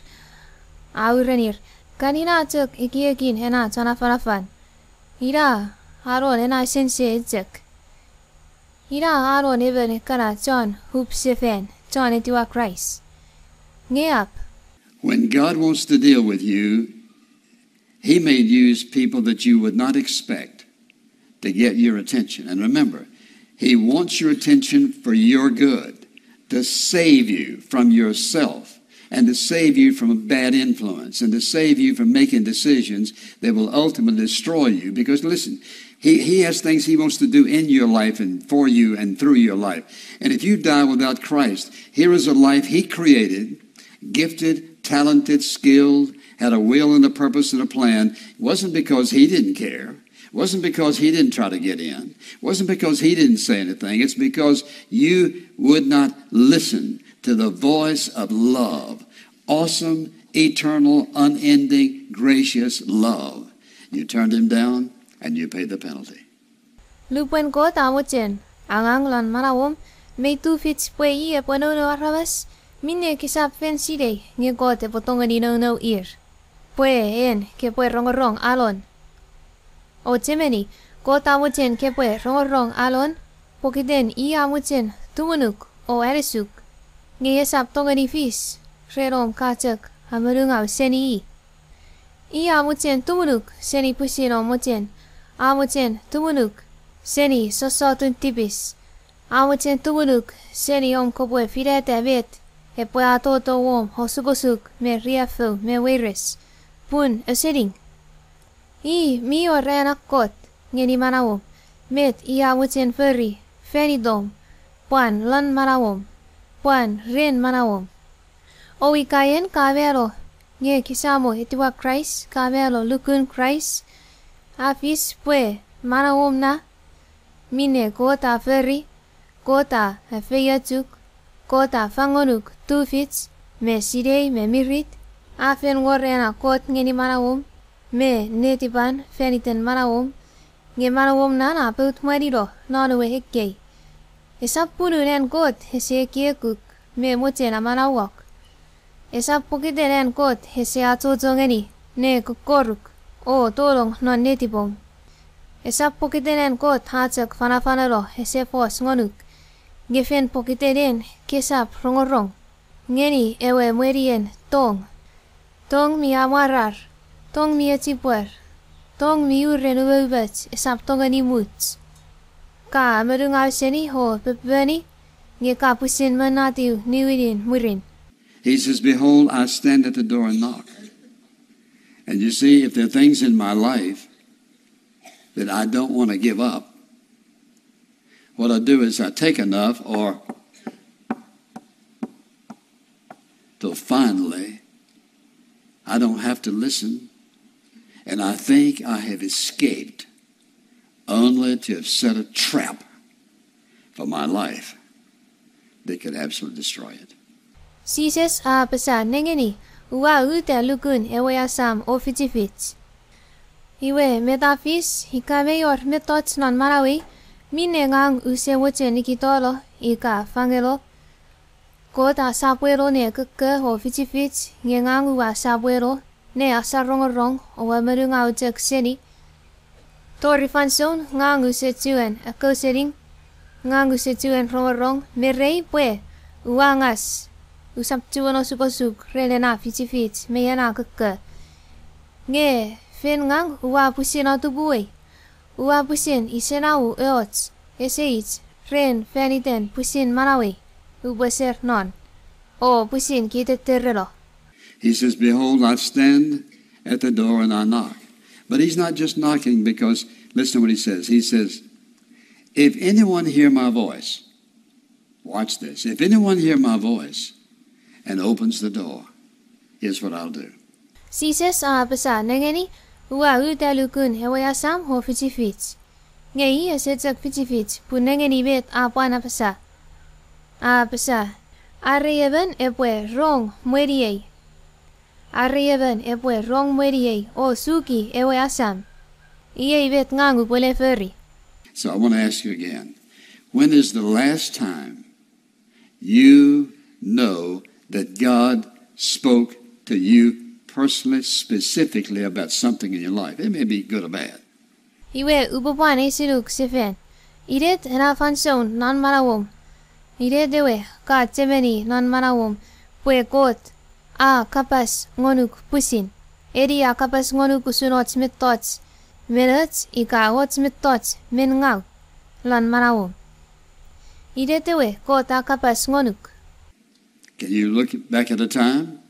a urenir, kan ina chok ekiekin ena chon afanafan. Ina anon ena sense chok. Ina anon emon ekkana chon up sefan, chon etiwa Kraist. Nge ap, when God wants to deal with you, He may use people that you would not expect to get your attention. And remember, He wants your attention for your good, to save you from yourself, and to save you from a bad influence, and to save you from making decisions that will ultimately destroy you. Because listen, he, he has things he wants to do in your life and for you and through your life. And if you die without Christ, here is a life he created, gifted, talented, skilled, had a will and a purpose and a plan. It wasn't because he didn't care. It wasn't because he didn't try to get in. It wasn't because he didn't say anything. It's because you would not listen to the voice of love. Awesome, eternal, unending, gracious love. You turned him down, and you paid the penalty. Lupwen Kot a mochen angang lon manauom, mi tufich pwe i epwe nounou aramas minne kesap fen sinei nge Kot epwe tongeni nounou ir, pwe en kepwe rongorong alon. O chemeni, Kot a mochen kepwe rongorong alon pokiten i a mochen tumunuk o anisuk, nge esap tongeni fis ren om ka chok amonungau seni i. I a mochen tumunuk seni pwisin om mochen, a mochen tumunuk seni sossotun tipis, a mochen tumunuk seni om kopwe finata met epwe atoto wom osukosuk me riaffou me weires, pun ausening. I mi wor an Kot ngeni manauom, met i a mochen fori fan itom, pwan lon manauom, pwan ren manauom. O ika en ka mano nge kesamo etiwa Kraist, ka mano lukun Kraist, a fis pwe manauom na, minne Kot a fori, Kot a efeiochuk, Kot a fangonuk tufich me sinei me mirit, a fen wor ena Kot ngeni manauom me netipan fan iten manauom, nge manauom na a pout mwanino non ewe ekkei. Esap punun an Kot ese ekiekuk me mochen amanauok. Esap pokiten an Kot ese achocho ngeni ne kokkoruk o tolong non netipom. Esap pokiten an Kot a chok fanafaneno ese fos ngonuk, nge fen pokiten en kesap rongorong ngeni ewe mwenien tong. Tong mi amwarar, tong mi echipwer, tong mi uren umoumoch esap tongeni much. Ka amonungau seni o pepeni, nge ka pwisin monatiw niwinin mwirin. He says, "Behold, I stand at the door and knock." And you see, if there are things in my life that I don't want to give up, what I do is I take enough or till finally I don't have to listen, and I think I have escaped only to have set a trap for my life that could absolutely destroy it. Jises a apasa nengeni, ua uta lukun ewe asam o fichifich. Iwe met a fis ika mei wor mettoch non manauei minne ngang use mochen nikitano ika fangeno. Kot a sapweno ne kokko o fichifich nge ngang ua sapweno ne asarongorong o amonungau chok seni. Tori fansoun ngang use chuen akousening, ngang use chuen rongorong me rei pwe ua ngas, usap chuen osukosuk ren ena fichifich me ena kokko. Nge fen ngang ua pwisin atupuwei, ua pwisin isenau och, ese ich ren fan iten pwisin manauei upwe ser non o pwisin kitetereno. He says, "Behold, I stand at the door and I knock." But he's not just knocking because, listen to what he says. He says, "If anyone hear my voice," watch this, "if anyone hear my voice and opens the door, here's what I'll do." Jises a apasa nengeni, ua uta lukun ewe asam o fichifich. Nge i ese chok fichifich pun nengeni met a pwan apasa. A apasa, are emon epwe rong mweniei. Are emon epwe rong mweniei o suki ewe asam, iei met ngang upwe le fori. So I want to ask you again, when is the last time you know that God spoke to you personally, specifically about something in your life? It may be good or bad. Iwe upwe pwan eisinuk sefan, inet ena fansoun non manauom, inet ewe ka chemeni non manauom pwe Kot a kapas ngonuk pwisin, eni a kapas ngonuk usun och mettoch mi och ika och mettoch mi ngaw lon manauom. Inet ewe Kot a kapas ngonuk? Can you look back at a time?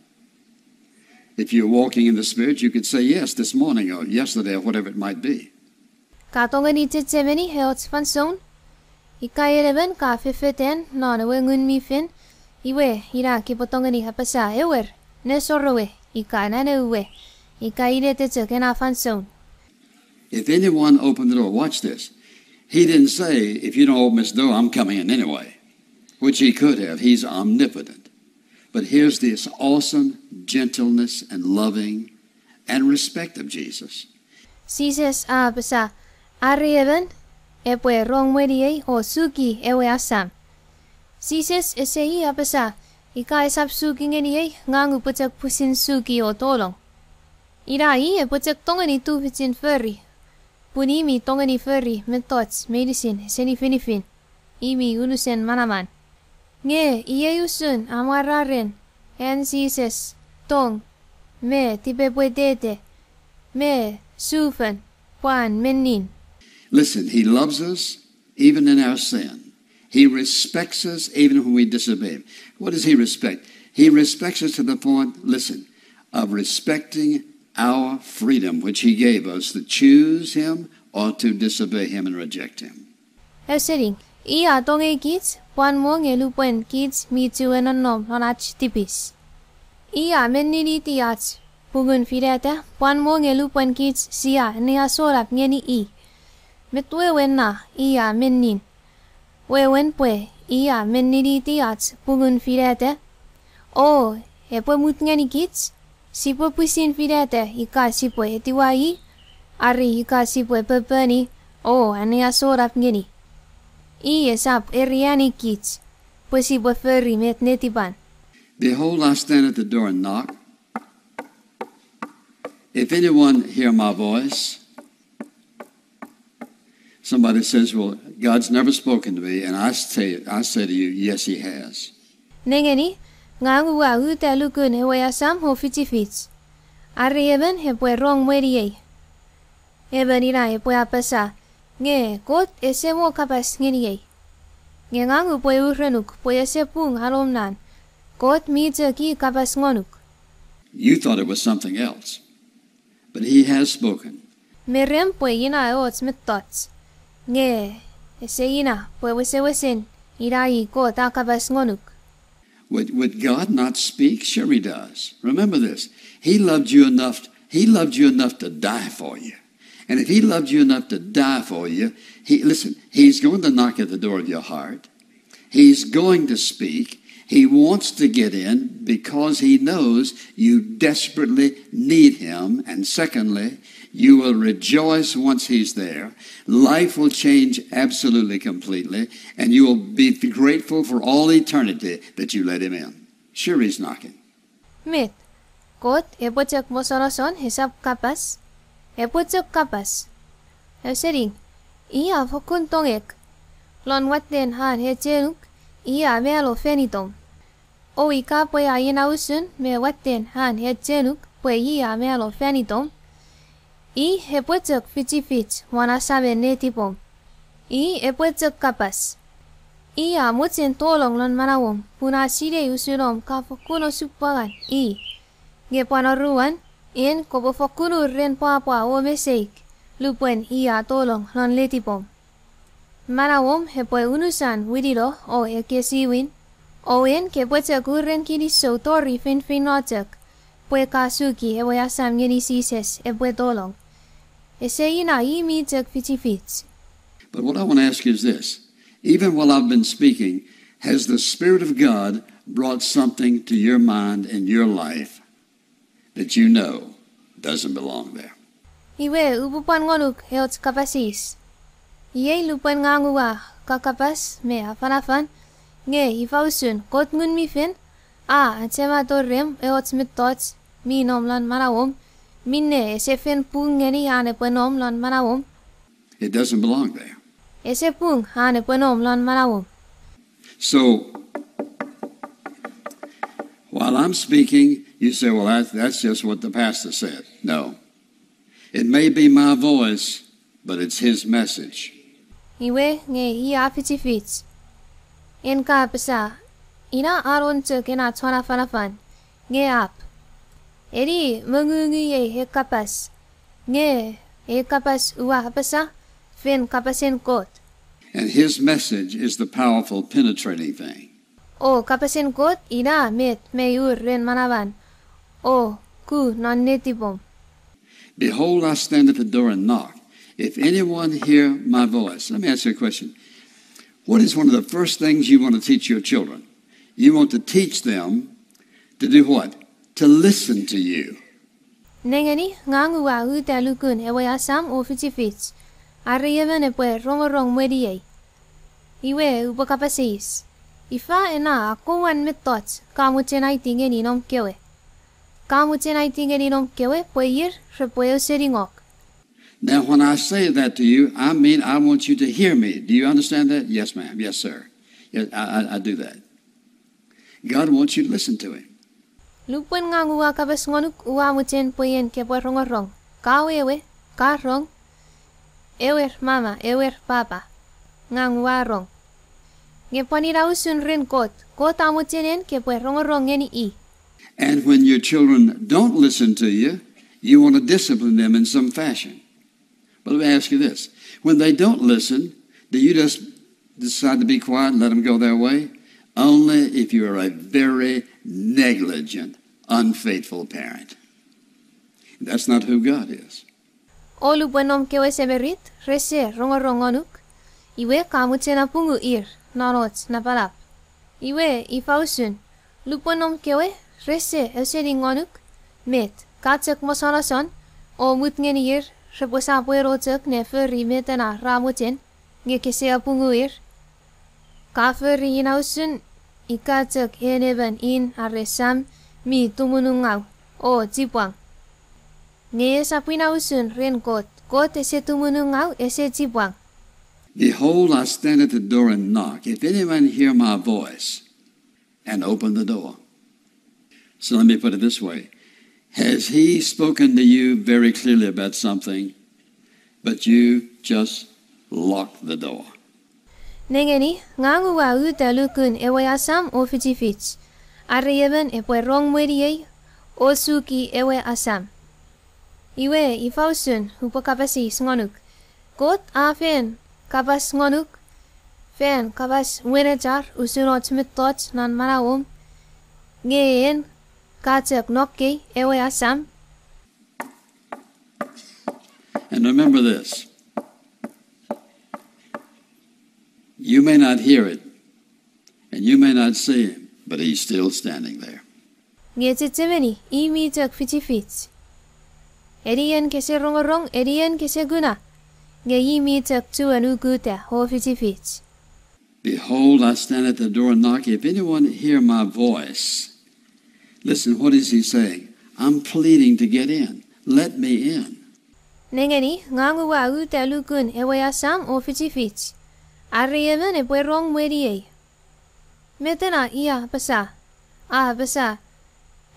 If you're walking in the Spirit, you could say yes this morning or yesterday or whatever it might be. Ka tongeni chechemeni eoch fansoun, ika en emon ka fefetan non ewe Ngun mi Fel, iwe ina kipwe tongeni apasa ewer, nesor ewe, ika nanew we, ika inet chok ena fansoun. If anyone opened the door, watch this. He didn't say, "If you don't open this door, I'm coming in anyway," which he could have. He's omnipotent. But here's this awesome gentleness and loving and respect of Jesus. Jises a apasa, are emon epwe rong mweniei o suki ewe asam. Jises ese i apasa, ika esap suki ngeniei, ngang upwe chok pwisin suki o tolong. Ina i epwe chok tongeni tufichin fori, pun i mi tongeni fori mettoch meinisin ese nifinifin, i mi unusen manaman. Nge iei usun amwararen an Jises tong me tipepwetete me sufon pwan mennin. Listen, he loves us even in our sin. He respects us even when we disobey him. What does he respect? He respects us to the point, listen, of respecting our freedom, which he gave us to choose him or to disobey him and reject him. Ausening, i a tongei kich pwan mo nge lupwen kich mi chuen nonnom non ach tipis. I a menniniti ach pungun finata pwan mo nge lupwen kich sia anneasonap ngeni i. Met wewen na i a mennin? Wewen pwe i a menniniti ach pungun finata, o epwe mut ngeni kich sipwe pwisin finata ika sipwe etiwa i, are ika sipwe poponi o anneasonap ngeni. I esap eriani kich pwe sipwe fori met netipan. Behold, I stand at the door and knock. If anyone hear my voice, somebody says, "Well, God's never spoken to me," and I say, I say to you, "Yes, he has." Nengeni, ngang ua uta lukun ewe asam o fichifich. Are emon epwe rong mweniei. Emon ina epwe apasa, nge Kot ese mo kapas ngeniei. Nge ngang upwe urenuk pwe ese pung alom nan, Kot mi chok i kapas ngonuk. You thought it was something else, but he has spoken. Me rem pwe ina och mettoch. Nge ese ina pwe wesewesen ina i Kot a kapas ngonuk. Would, would God not speak? Sure he does. Remember this. He loved you enough, he loved you enough to die for you. And if he loved you enough to die for you, he, listen, he's going to knock at the door of your heart. He's going to speak. He wants to get in because he knows you desperately need him. And secondly, you will rejoice once he's there. Life will change absolutely, completely, and you will be grateful for all eternity that you let him in. Sure, he's knocking. Met, Kot epwe chok mosonoson esap kapas? Epwe chok kapas. Ausening, i a fokkun tongek. Lon watten an echenuk, i a malo fan itom. O ika pwe a ina usun me watten an echenuk pwe i a malo fan itom, i epwe chok fichifich won asamen netipom. I epwe chok kapas. I a mochen tolong lon manauom pun a sinei usun om ka fokkun osupwangan i. Nge pwan oruan, en kopwe fokkun ur ren pwapwa o meseik lupwen i a tolong lon letipom. Manauom epwe unusan winino o ekkesiwin, o en kepwe chok uren kinisou tori feinfeino chok pwe ka suki ewe asam ngeni Jises epwe tolong. Ese ina i mi chok fichifich. But what I want to ask you is this. Even while I've been speaking, has the Spirit of God brought something to your mind and your life that you know doesn't belong there? Iwe, upwe pwan ngonuk eoch kapas eis. Iei lupwen ngang ua kakapas me afanafan, nge ifa usun Kot Ngun mi Fel a achema tori eoch mettoch mi nom lon manauom, minne ese fen pung ngeni an epwe nom lon manauom? It doesn't belong there. Ese pung an epwe nom lon manauom. So, while I'm speaking, you say, "Well, that, that's just what the pastor said." No. It may be my voice, but it's his message. Iwe nge i a fichifich. En ka apasa, ina anon chok ena chon afanafan, nge ap. Eni mongungu ei e kapas, nge ei kapas ua apasa fen kapasen Kot. And his message is the powerful, penetrating thing. O kapasen Kot ina met mei ur ren manaman o ku non netipom. Behold, I stand at the door and knock. If anyone hear my voice, let me ask you a question. What is one of the first things you want to teach your children? You want to teach them to do what? To listen to you. Nengeni, ngang ua uta lukun ewe asam o fichifich. Are emon epwe rongorong mweniei. Iwe upwe kapas eis, ifa ena akkomwan mettoch ka mochen aiti ngeni noum kewe? Ka mochen aiti ngeni noum kewe pwe ir repwe auseningok. Now, when I say that to you, I mean I want you to hear me. Do you understand that? Yes, ma'am. Yes, sir. Yes, I, I, I do that. God wants you to listen to him. Lupwen ngang ua kapas ngonuk ua mochen pwe en kepwe rongorong. Ka wewe, ka rong, ewer mama, ewer papa. Ngang ua rong. Nge pwan ina usun ren Kot, Kot a mochen en kepwe rongorong ngeni i. And when your children don't listen to you, you want to discipline them in some fashion. But let me ask you this. When they don't listen, do you just decide to be quiet and let them go their way? Only if you are a very negligent, unfaithful parent. That's not who God is. O lupwen noum kewe semirit rese rongorong ngonuk, iwe ka mochen apungu ir non och napanap. Iwe ifa usun, lupwen noum kewe rese ausening ngonuk, met, ka chok mosonoson o mut ngeni ir repwe sapweno chok ne fori met ena ra mochen, nge kese apungu ir? Ka fori ina usun ika chok en emon in are sam mi tumunungau o chipwang. Nge esap ina usun ren Kot. Kot ese tumunungau, ese chipwang. Behold, I stand at the door and knock. If any man hear my voice and open the door. So let me put it this way. Has he spoken to you very clearly about something, but you just lock the door? Nengeni, ngang ua uta lukun ewe asam o fichifich. Are emon epwe rong mweniei o suki ewe asam. Iwe ifa usun upwe kapas eis ngonuk, Kot a fen kapas ngonuk, fen kapas wenechar usun och mettoch non manauom, nge en ka chok nokkei ewe asam? And remember this. You may not hear it, and you may not see him, but he's still standing there. Nge chechemeni, i mi chok fichifich. Eni en kese rongorong, eni en kese kuna, nge i mi chok chuen ukuta o fichifich. Behold, I stand at the door and knock. If anyone hear my voice, listen, what is he saying? I'm pleading to get in. Let me in. Nengeni, ngang ua uta lukun ewe asam o fichifich. Are emon epwe rong mweniei. Met ena i a apasa? A apasa,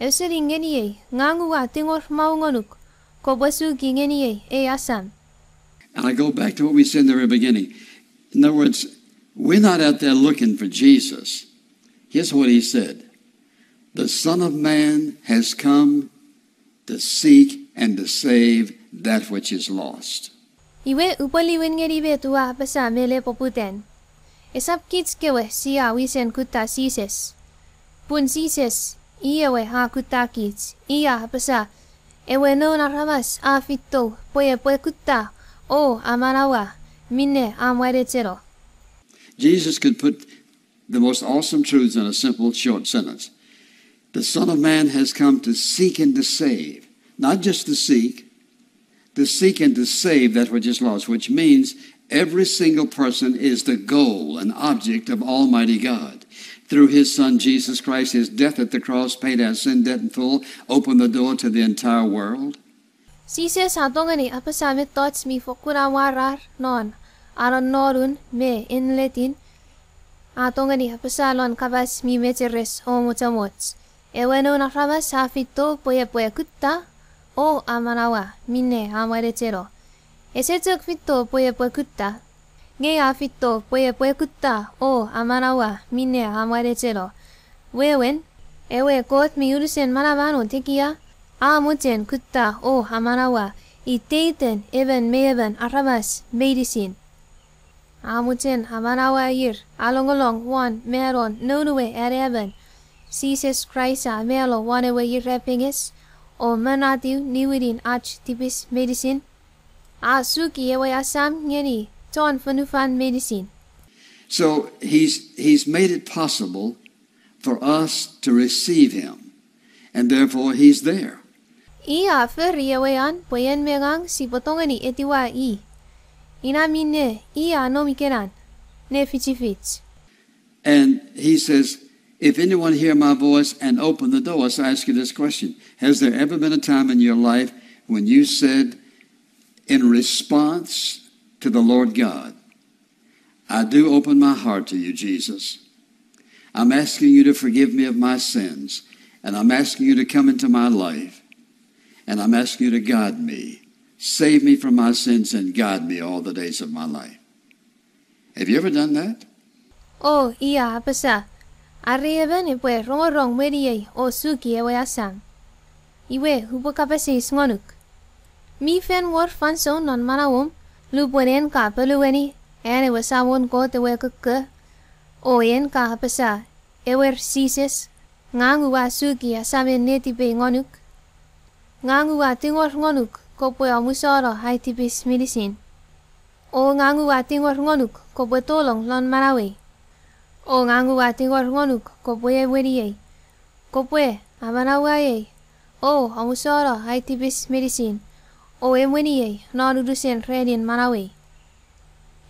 ausening ngeniei, ngang ua tingor maungonuk, kopwe suki ngeniei ei asam. And I go back to what we said in the very beginning. In other words, we're not out there looking for Jesus. Here's what he said. The Son of Man has come to seek and to save that which is lost. Iwe upwe liwin ngeni met ua apasa me le poputan. Esap kich kewe sia wisen kutta Jises. Pun Jises, i ewe a kutta kich, i a apasa, ewe Noun Aramas a feito pwe epwe kutta o amanaua minne a mwanecheno. Jesus could put the most awesome truths in a simple short sentence. The Son of Man has come to seek and to save, not just to seek, to seek and to save that which is lost, which means every single person is the goal and object of Almighty God. Through his Son Jesus Christ, his death at the cross paid our sin debt in full, opened the door to the entire world. Jises a tongeni apasa mettoch mi fokkun amwarar non anonnonun me enletin. A tongeni apasa lon kapas mi mecheres o mochomoch, ewe Noun Aramas a feito pwe epwe kutta o amanaua minne a mwanecheno. Ese chok feito pwe epwe kutta, nge a feito pwe epwe kutta o amanaua minne a mwanecheno. Wewen, ewe Kot mi unusen manaman o tekia, a mochen kutta o amanaua iteiten emon me emon aramas meinisin. A mochen amanaua ir, a longolong won manon Noun we Anaemon, Jises Kraist a mano won ewe irapenges o monatiw niwinin ach tipis meinisin. A suki ewe asam ngeni chon fonufan meinisin. So he's, he's made it possible for us to receive him, and therefore he's there. I a fori ewe an pwe en me ngang sipwe tongeni etiwa i. Ina minne i a nom ikenan ne fichifich. And he says, if anyone hear my voice and open the door, so I ask you this question. Has there ever been a time in your life when you said, in response to the Lord God, I do open my heart to you, Jesus. I'm asking you to forgive me of my sins, and I'm asking you to come into my life, and I'm asking you to guide me. Save me from my sins and guide me all the days of my life. Have you ever done that? O ia apasa, are emon epwe rongorong mweniei o suki ewe asam, iwe upwe kapas eis ngonuk. Mi fen wor fansoun non manauom lupwen en ka polueni an ewe Samon Kot ewe kokko, o en ka apasa, ewer Jises, ngang ua suki asamen netipei ngonuk. Ngang ua tingor ngonuk kopwe omusano ai tipis meinisin. O ngang ua tingor ngonuk kopwe tolong lon manauei. O ngang ua tingor ngonuk kopwe emweniei, kopwe amanauaei, o omusano ai tipis meinisin, o emweniei non unusen ranin manauei.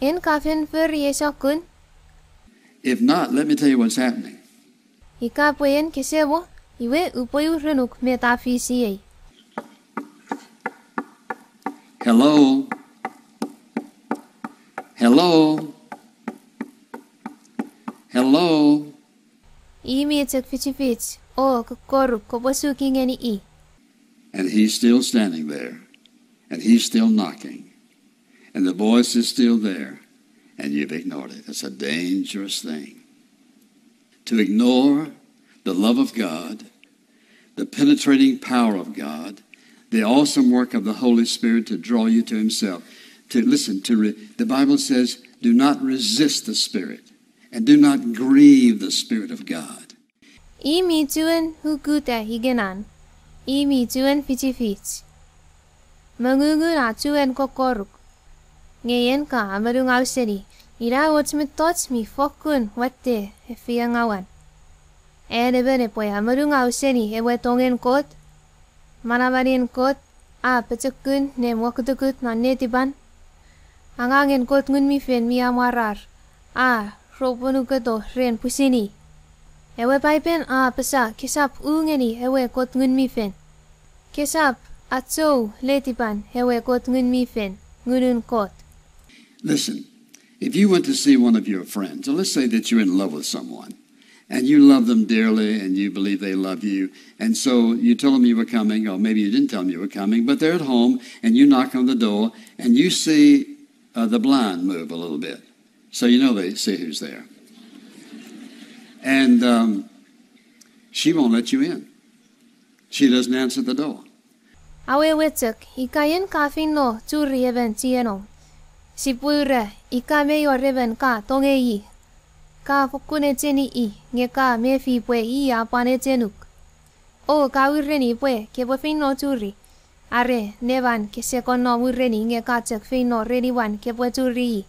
En ka fen fori ei sokkun? If not, let me tell you what's happening. Ika pwe en kese mo, iwe upwe urenuk met a fisiei. Hello? Hello? Hello? I mi chok fichifich o kokkoruk kopwe suki ngeni i. And he's still standing there. And he's still knocking. And the voice is still there. And you've ignored it. That's a dangerous thing. To ignore the love of God, the penetrating power of God, the awesome work of the Holy Spirit to draw you to Himself. To listen to re- the Bible says, do not resist the Spirit, and do not grieve the Spirit of God. I mi chuen ukuta ikenan. I mi chuen fichifich. Mongungun a chuen kokkoruk. Nge en ka amonungau seni, ina och mettoch mi fokkun watte efeiengauan. An emon epwe amonungau seni ewe tongen Kot, manamanen Kot a pochokun ne mokutukut non netipan, angangen Kot Ngun mi Fel mi amwarar a roponuketo ren pwisin i. Ewe Paipen a apasa kesap u ngeni ewe Kot Ngun mi Fel. Kesap achou letipan ewe Kot Ngun mi Fel, Ngunun Kot. Listen, if you went to see one of your friends, so let's say that you're in love with someone, and you love them dearly, and you believe they love you, and so you told them you were coming, or maybe you didn't tell them you were coming, but they're at home, and you knock on the door, and you see uh, the blind move a little bit. So you know they see who's there. And um, she won't let you in. She doesn't answer the door. Awewe chok, ika en ka feino churi emon chienom, sipwe ura ika mei wor emon ka tongei i, ka fokkun echeni i nge ka mefi pwe i a pwan echenuk. O ka ureni pwe kepwe feino churi, are neman kese kon nom ureni nge ka chok feino reni wan kepwe churi i.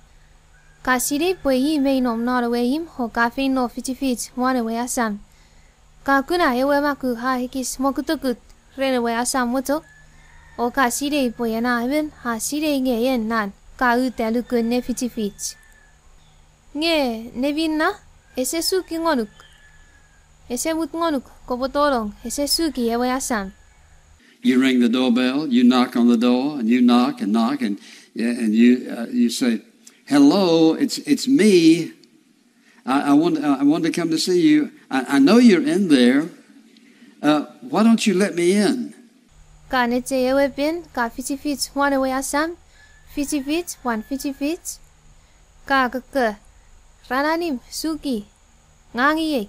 Ka sinei pwe i mei nom non ewe imw o ka feino fichifich won ewe asam. Ka kuna ewe maku a ekis mokutukut ren ewe asam mocho, o ka sinei pwe ena emon a sinei nge en nan ka uta lukun ne fichifich. Nge neminna, ese suki ngonuk. Ese mut ngonuk kopwe tolong, ese suki ewe asam. You ring the doorbell, you knock on the door, and you knock and knock, and, and you, uh, you say, hello, it's, it's me. I, I, want, I want to come to see you. I, I know you're in there. Uh, why don't you let me in? Ka neche ewe pen, ka fichifich won ewe asam, fichifich pwan fichifich. Ka kokko, ran anim, suki, ngang iei.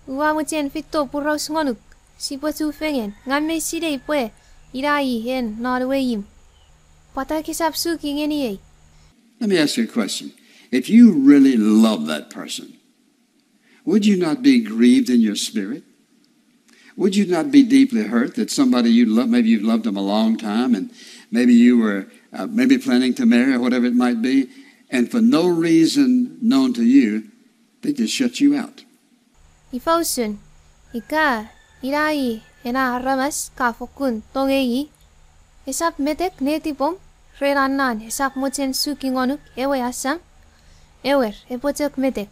Ua mochen feito poraus ngonuk, sipwe chufengen, ngang mei sinei pwe ina i en non ewe imw. Pwata kesap suki ngeniei? Let me ask you a question. If you really love that person, would you not be grieved in your spirit? Would you not be deeply hurt that somebody you love, maybe you've loved them a long time, and maybe you were uh, maybe planning to marry or whatever it might be, and for no reason known to you, they just shut you out? Ifa usun, ika ina i ena aramas ka fokkun tongei i, esap metek netipom ren anan esap mochen suki ngonuk ewe asam? Ewer, epwe chok metek.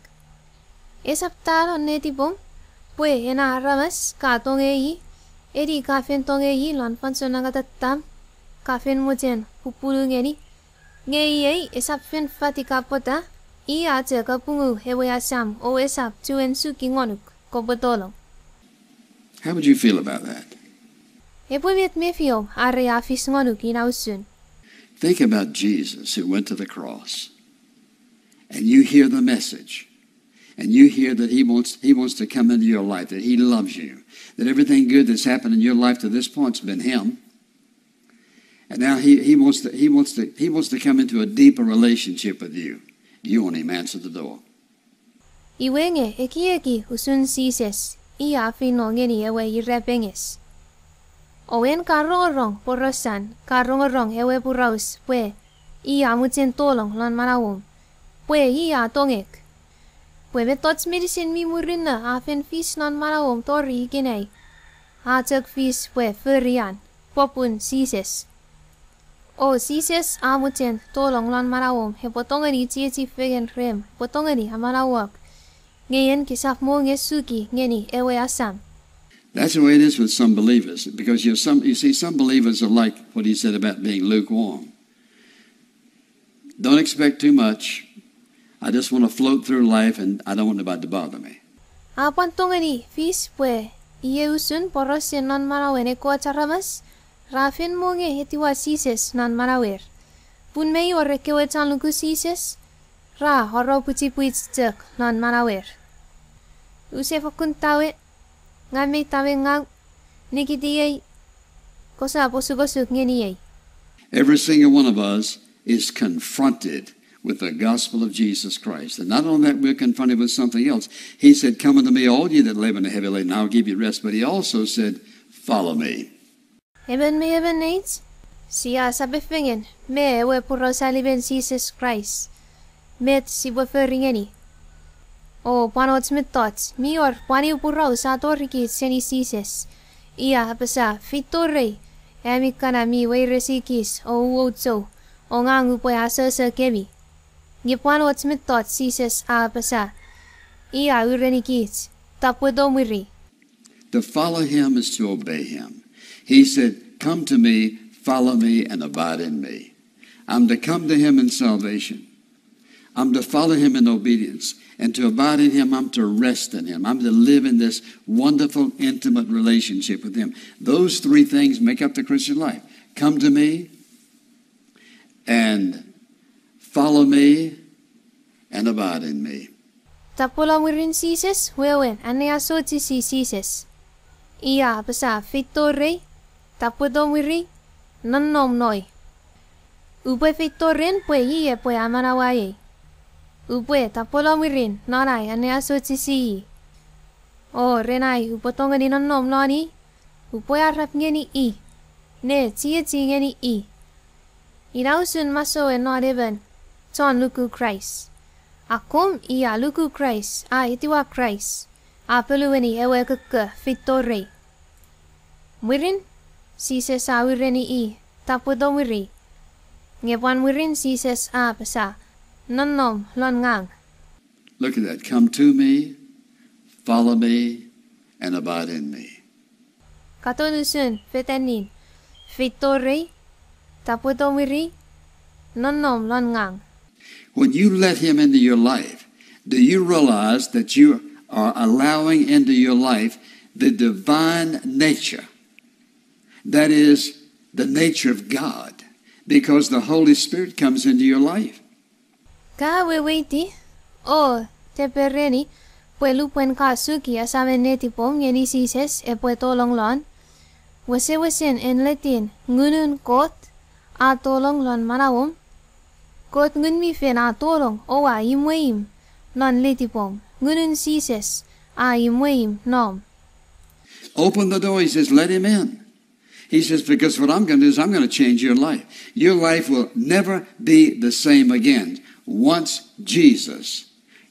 Esap tano netipom pwe ena aramas ka tongei i, eni ka fen tongei i lon fansoun nangatam, ka fen mochen pupunu ngeni, nge iei esap fen fatika pwata, i a chok apungu ewe asam o esap chuen suki ngonuk kopwe tolong. How would you feel about that? Epwe met mefiom are a fis ngonuk ina usun? Think about Jesus who went to the cross. And you hear the message. And you hear that he wants, he wants to come into your life, that he loves you, that everything good that's happened in your life to this point's been him. And now he, he wants to, he wants to, he wants to come into a deeper relationship with you. You want him, answer the door. Iwe nge ekieki usun Jises, i a feino ngeni ewe irapenges. O en ka rongorong porosan, ka rongorong ewe poraus pwe i a mochen tolong lon manauom, pwe i a tongek, pwe mettoch meinisin mi murinno a fen fis lon manauom tori ikenai, a chok fis pwe forian, popun Jises. O Jises a mochen tolong lon manauom, epwe tongeni chiechi fengen rem, epwe tongeni amanauok, nge en kesap mo nge suki ngeni ewe asam. That's the way it is with some believers, because you, some, you see, some believers are like what he said about being lukewarm. Don't expect too much. I just want to float through life and I don't want anybody to bother me. A pwan tongeni fis pwe iei usun porausen non manauen ekkoch aramas, ra fen mo nge etiwa Jises non manauer. Pun mei wor ekkewe chon luku Jises, ra oro pwichipwich chok non manauer. Use fokkun tawe, ngang mei tamengau, nikitiei, kosap osukosuk ngeniei. Every single one of us is confronted with the gospel of Jesus Christ. And not only that, we're confronted with something else. He said, come unto me, all ye that labor and are heavy laden, I'll give you rest. But he also said, follow me. Emon me emon neich, sia sapefengen me ewe poraus allimen Jises Kraist, met sipwe fori ngeni. O pwan och mettoch, mi wor pwan eu poraus a torikich seni Jises. I a apasa, feito rei, ami kana mi weires ekis o uwouchou, o ngang upwe asoso kemi. Nge pwan och mettoch Jises a apasa, i a urenikich, tapweto mwiri. To follow him is to obey him. He said, come to me, follow me, and abide in me. I'm to come to him in salvation. I'm to follow him in obedience. And to abide in him, I'm to rest in him. I'm to live in this wonderful, intimate relationship with him. Those three things make up the Christian life. Come to me, and follow me, and abide in me. Tapwelo mwirin Jises, wewen anneasochisi Jises. I a apasa, feito rei, tapweto mwiri, nonnom noi. Upwe feito ren pwe i epwe amanauaei. Upwe tapwelo mwirin non ai anneasochisi i. O ren ai upwe tongeni nonnom non i, upwe arap ngeni i, ne chiechi ngeni i. Ina usun masouen non emon chon luku Kraist. Akkom i a luku Kraist, a etiwa Kraist, a polueni ewe kokko feito rei. Mwirin, Jises a ureni i, tapweto mwiri. Nge pwan mwirin Jises a apasa, nonnom lon ngang. Look at that. Come to me, follow me, and abide in me. Katon usun fetannin, feito rei, tapweto mwiri, nonnom lon ngang. When you let him into your life, do you realize that you are allowing into your life the divine nature? That is the nature of God, because the Holy Spirit comes into your life. Ka weweiti, o tepereni, pwe lupwen ka suki asamen netipom ngeni Jises epwe tolong lon, wesewesen enletin Ngunun Kot a tolong lon manauom. Kot Ngun mi Fel a tolong o a imweim non letipom. Ngunun Jises a imweim nom. Open the door, he says, let him in. He says, because what I'm gonna do is I'm gonna change your life. Your life will never be the same again once Jesus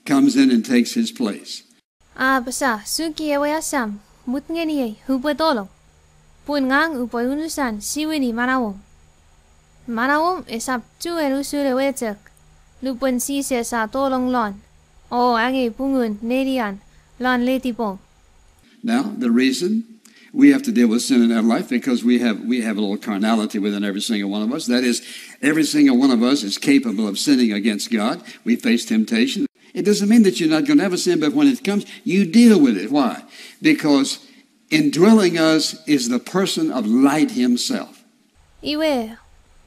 comes in and takes his place. A apasa, suki ewe asam, mut ngeniei, upwe tolong. Pun ngang upwe unusan siwini manauom. Manauom esap chuen usun ewe chok nupwen Jises a tolong lon o angei pungun nenian lon letipom. Now, the reason we have to deal with sin in our life because we have, we have a little carnality within every single one of us. That is, every single one of us is capable of sinning against God. We face temptation. It doesn't mean that you're not gonna ever sin, but when it comes, you deal with it. Why? Because indwelling us is the person of light himself. Iwe,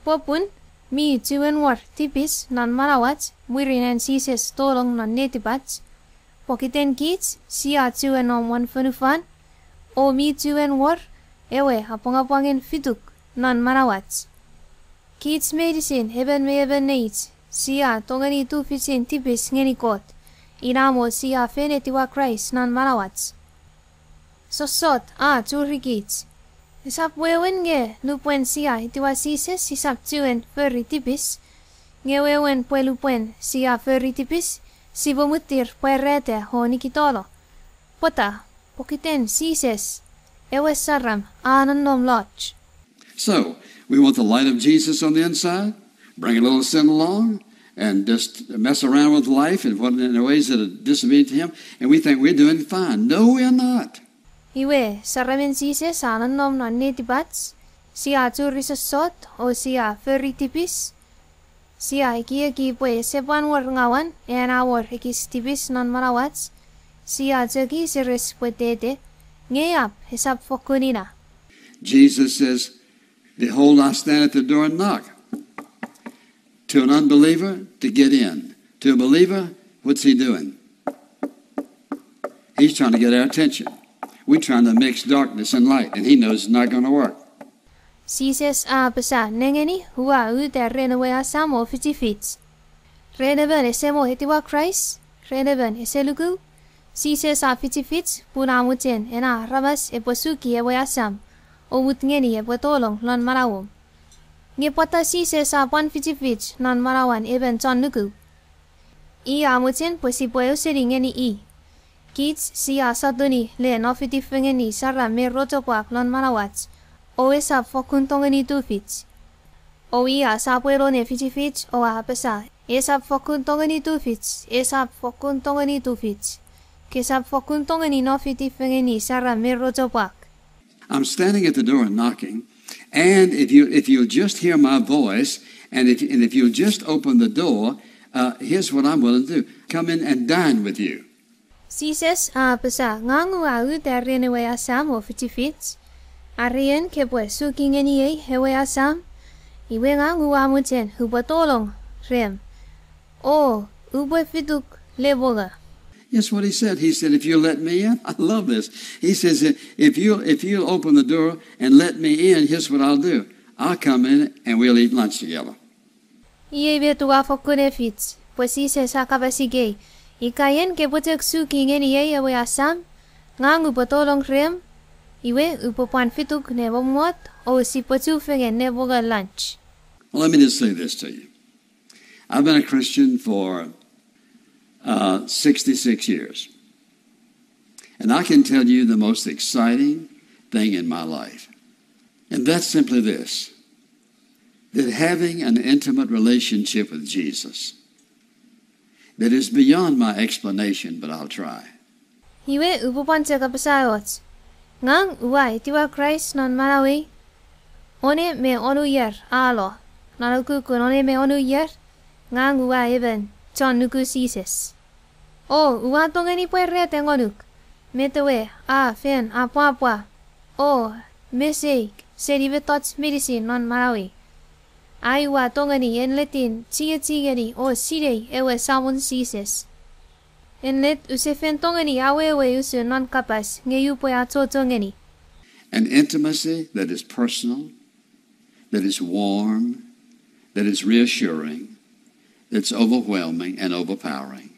popun mi chuen wor tipis non manauach mwirin an Jises tolong non netipach, pokiten kich sia chuen nom won fonufan, o mi chuen wor ewe apwangapwangen fituk non manauach. Kich meinisin, emon me emon neich, sia tongeni tufichin tipis ngeni Kot, inamo sia fen etiwa Kraist non manauach. Sossot a churi kich. Esap wewen nge nupwen sia etiwa Jises sisap chuen fori tipis, nge wewen pwe nupwen sia fori tipis, sipwe mwitir pwarata o nikitano. Pwata? Pokiten Jises, ewe saram, a nonnom lach. So, we want the light of Jesus on the inside, bring a little sin along, and just mess around with life and what in ways that are disobedient to Him, and we think we're doing fine. No, we're not. Iwe, saramen Jises a nonnom non netipach, sia churi sossot o sia fori tipis, sia ekieki pwe ese pwan wor ngawan, ena wor ekis tipis non manauach, sia chok seres pwetete, nge ap, esap fokkun ina. Jesus says, "Behold, I stand at the door and knock." To an unbeliever, to get in. To a believer, what's he doing? He's trying to get our attention. We're trying to mix darkness and light, and he knows it's not gonna work. Jises a apasa nengeni, ua uta ren ewe asam o fichifich. Ren emon ese mo etiwa Kraist, ren emon ese luku, Jises a fichifich pun a mochen ena aramas epwe suki ewe asam, o mut ngeni epwe tolong lon manauom. Nge pwata Jises a pwan fichifich non manauan emon chon nuku? I a mochen pwe sipwe ausening ngeni i. Kich sia sotuni le nofiti fengeni saram me rochopwak lon manauach, o esap fokkun tongeni tufich. O i a sapwelo ne fichifich o a apasa, esap fokkun tongeni tufich, esap fokkun tongeni tufich. Kesap fokkun tongeni nofiti fengeni saram me rochopwak. I'm standing at the door and knocking, and if you, if you'll just hear my voice, and if, and if you'll just open the door, uh, here's what I'm willing to do. Come in and dine with you. Jises a apasa, ngang ua uta ren ewe asam o fichifich. Are en kepwe suki ngeniei ewe asam, iwe ngang ua mochen upwe tolong rem, o upwe fituk le mongo. Yes, what he said. He said, "If you let me in," I love this. He says, "If you'll, if you'll open the door and let me in, here's what I'll do. I'll come in and we'll eat lunch together." Iei met ua fokkun efich, pwe Jises a kapas ikei, ika en kepwe chok suki ngeniei ewe asam, ngang upwe tolong rem, iwe upwe pwan fituk ne mommot, o sipwe chufengen ne mongo lunch. Well, let me just say this to you. I've been a Christian for, uh, sixty-six years. And I can tell you the most exciting thing in my life. And that's simply this, that having an intimate relationship with Jesus that is beyond my explanation, but I'll try. Iwe upwe pwan chok apasa och, ngang ua etiwa Kraist non manauei, one me onu ier a lo, non ukukun one me onu ier, ngang ua emon chon nuku Jises. O ua tongeni pwarata ngonuk met ewe a fen apwapwa o mesei seni mettoch meinisin non manauei. Ai ua tongeni enletin chiechi ngeni o sinei ewe Samon Jises. Enlet use fen tongeni awewe usun non kapas nge upwe achocho ngeni. An intimacy that is personal, that is warm, that is reassuring, that's overwhelming and overpowering.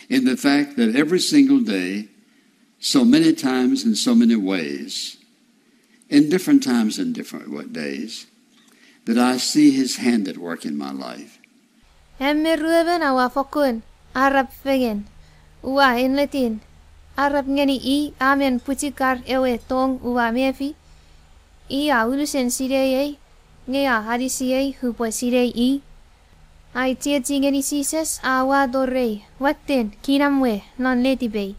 In the fact that every single day, so many times in so many ways, in different times and different wa-, days, that I see his hand at work in my life. Am me ruemon aua fokkun arap fengen. Ua enletin arap ngeni i a men pwichikar ewe tong ua mefi. I a unusen sineiei, Nge a anisiei upwe sinei i. Ai chiechi ngeni Jises a wato rei watten kinamwe non letipei.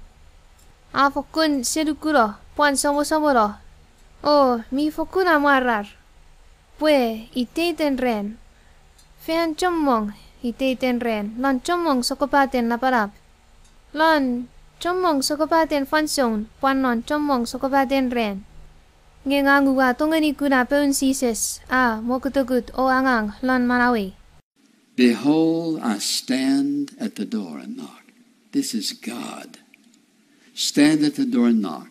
A fokkun senukuno, pwan somosomono, o mi fokkun amwarar. Pwe iteiten ran, fan chommong iteiten ran, lon chommong sokkopaten napanap, lon chommong sokkopaten fansoun, pwan lon chommong sokkopaten ran, nge ngang ua tongeni kuna poun Jises a mokutokut o angang lon manauei. Behold, I stand at the door and knock. This is God. Stand at the door and knock.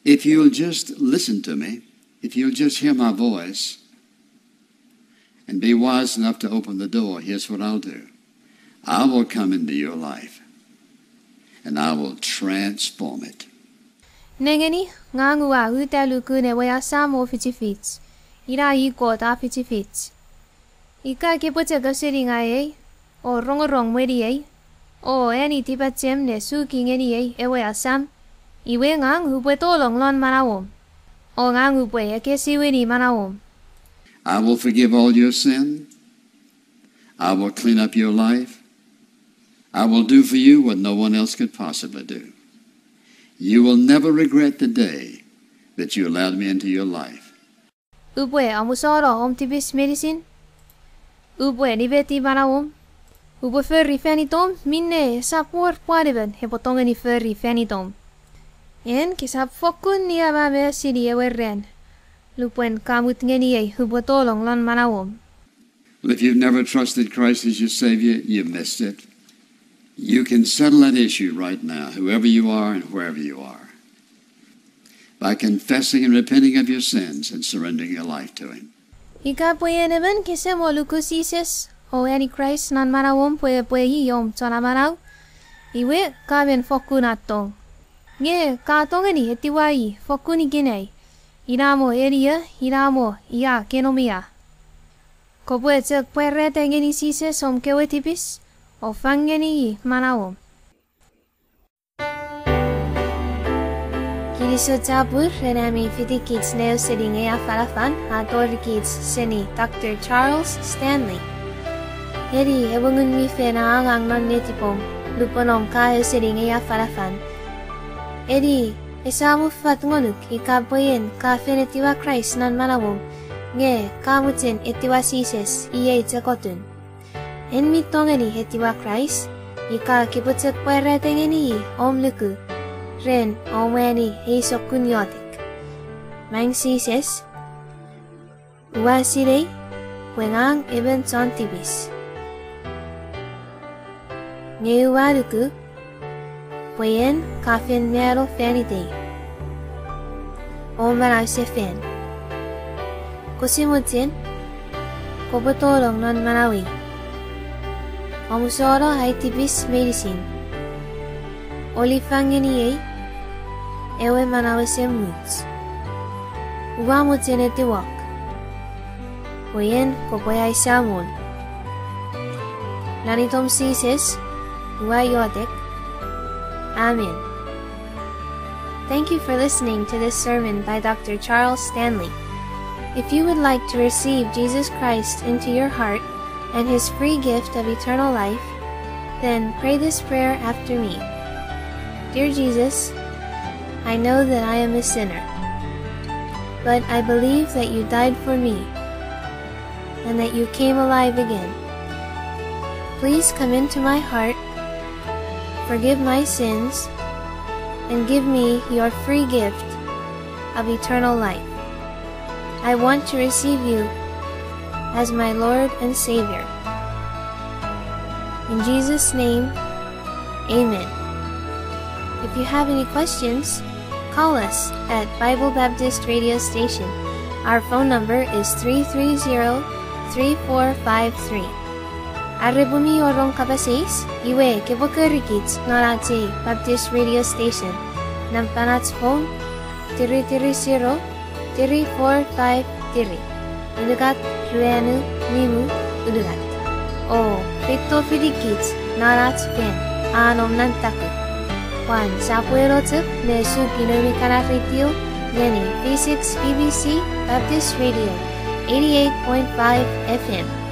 If you'll just listen to me, if you'll just hear my voice, and be wise enough to open the door, here's what I'll do. I will come into your life, and I will transform it. Nengeni, ngang ua uta lukun ewe asam o fichifich. Ina i Kot a fichifich. Ika kepwe chok ausening ngaiei, o rongorong mweniei, o ani tipachem ne suki ngeniei ewe asam, iwe ngang upwe tolong lon manauom, o ngang upwe ekkesiwini manauom. I will forgive all your sin. I will clean up your life. I will do for you what no one else could possibly do. You will never regret the day that you allowed me into your life. Upwe amusano om tipis meinisin. Upwe nimeti manauom. Upwe fori fan itom minne esap wor pwan emon epwe tongeni fori fan itom. En kesap fokkun niamam seni ewe ran lupwen ka mut ngeniei upwe tolong lon manauom. Well, if you've never trusted Christ as your Savior, you missed it. You can settle that issue right now, whoever you are and wherever you are, by confessing and repenting of your sins and surrendering your life to Him. Ika pwe en emon kese mo luku Jises o ani Kraist non manauom pwe epwe i om Chon Amanau, iwe ka men fokkun attong. Nge ka tongeni etiwa i fokkun ikenai, ina mo enia, ina mo ia ke nom ia. Kopwe chok pwarata ngeni Jises om kewe tipis, o fang ngeni i manauom. Kinisou chapur ren ami fitikich ne ausening ei afanafan a torikich seni Doctor Charles Stanley. Eni ewe Ngun mi Fel a angang non netipom lupwen om ka ausening ei afanafan. Eni esamo fat ngonuk ika pwe en ka fen etiwa Kraist non manauom, nge ka mochen etiwa Jises iei chok otun. En mi tongeni etiwa Kraist ika kipwe chok pwarata ngeni i om luku ren om ani ei sokkun iotek. Maing Jises, ua sinei pwe ngang emon chon tipis. Nge ua luku pwe en ka fen mano fan itei o manau sefan. Kose mochen kopwe tolong non manauei. Amusano ai tipis meinisin. O lifang ngeniei ewe manau esemuch. Ua mochen etiwok pwe en kopwe ai Samol. Non itom Jises ua iotek, amen. Thank you for listening to this sermon by Doctor Charles Stanley. If you would like to receive Jesus Christ into your heart and his free gift of eternal life, then pray this prayer after me. Dear Jesus, I know that I am a sinner, but I believe that you died for me and that you came alive again. Please come into my heart, forgive my sins, and give me your free gift of eternal life. I want to receive you as my Lord and Savior. In Jesus' name, amen. If you have any questions, call us at Bible Baptist Radio Station. Our phone number is three three zero, three four five three. Are pwe mi wor om kapas eis, iwe kopwe kori kich non ach ei Baptist Radio Station. Nampan ach phone, three three zero, three four five three, unungat ruanu nimu unungat. O feito fiti kich non ach fan a nom non taku. Pwan sopweno chok ne suki noumi kana radio ngeni V six B B C Baptist Radio, eighty-eight point five F M.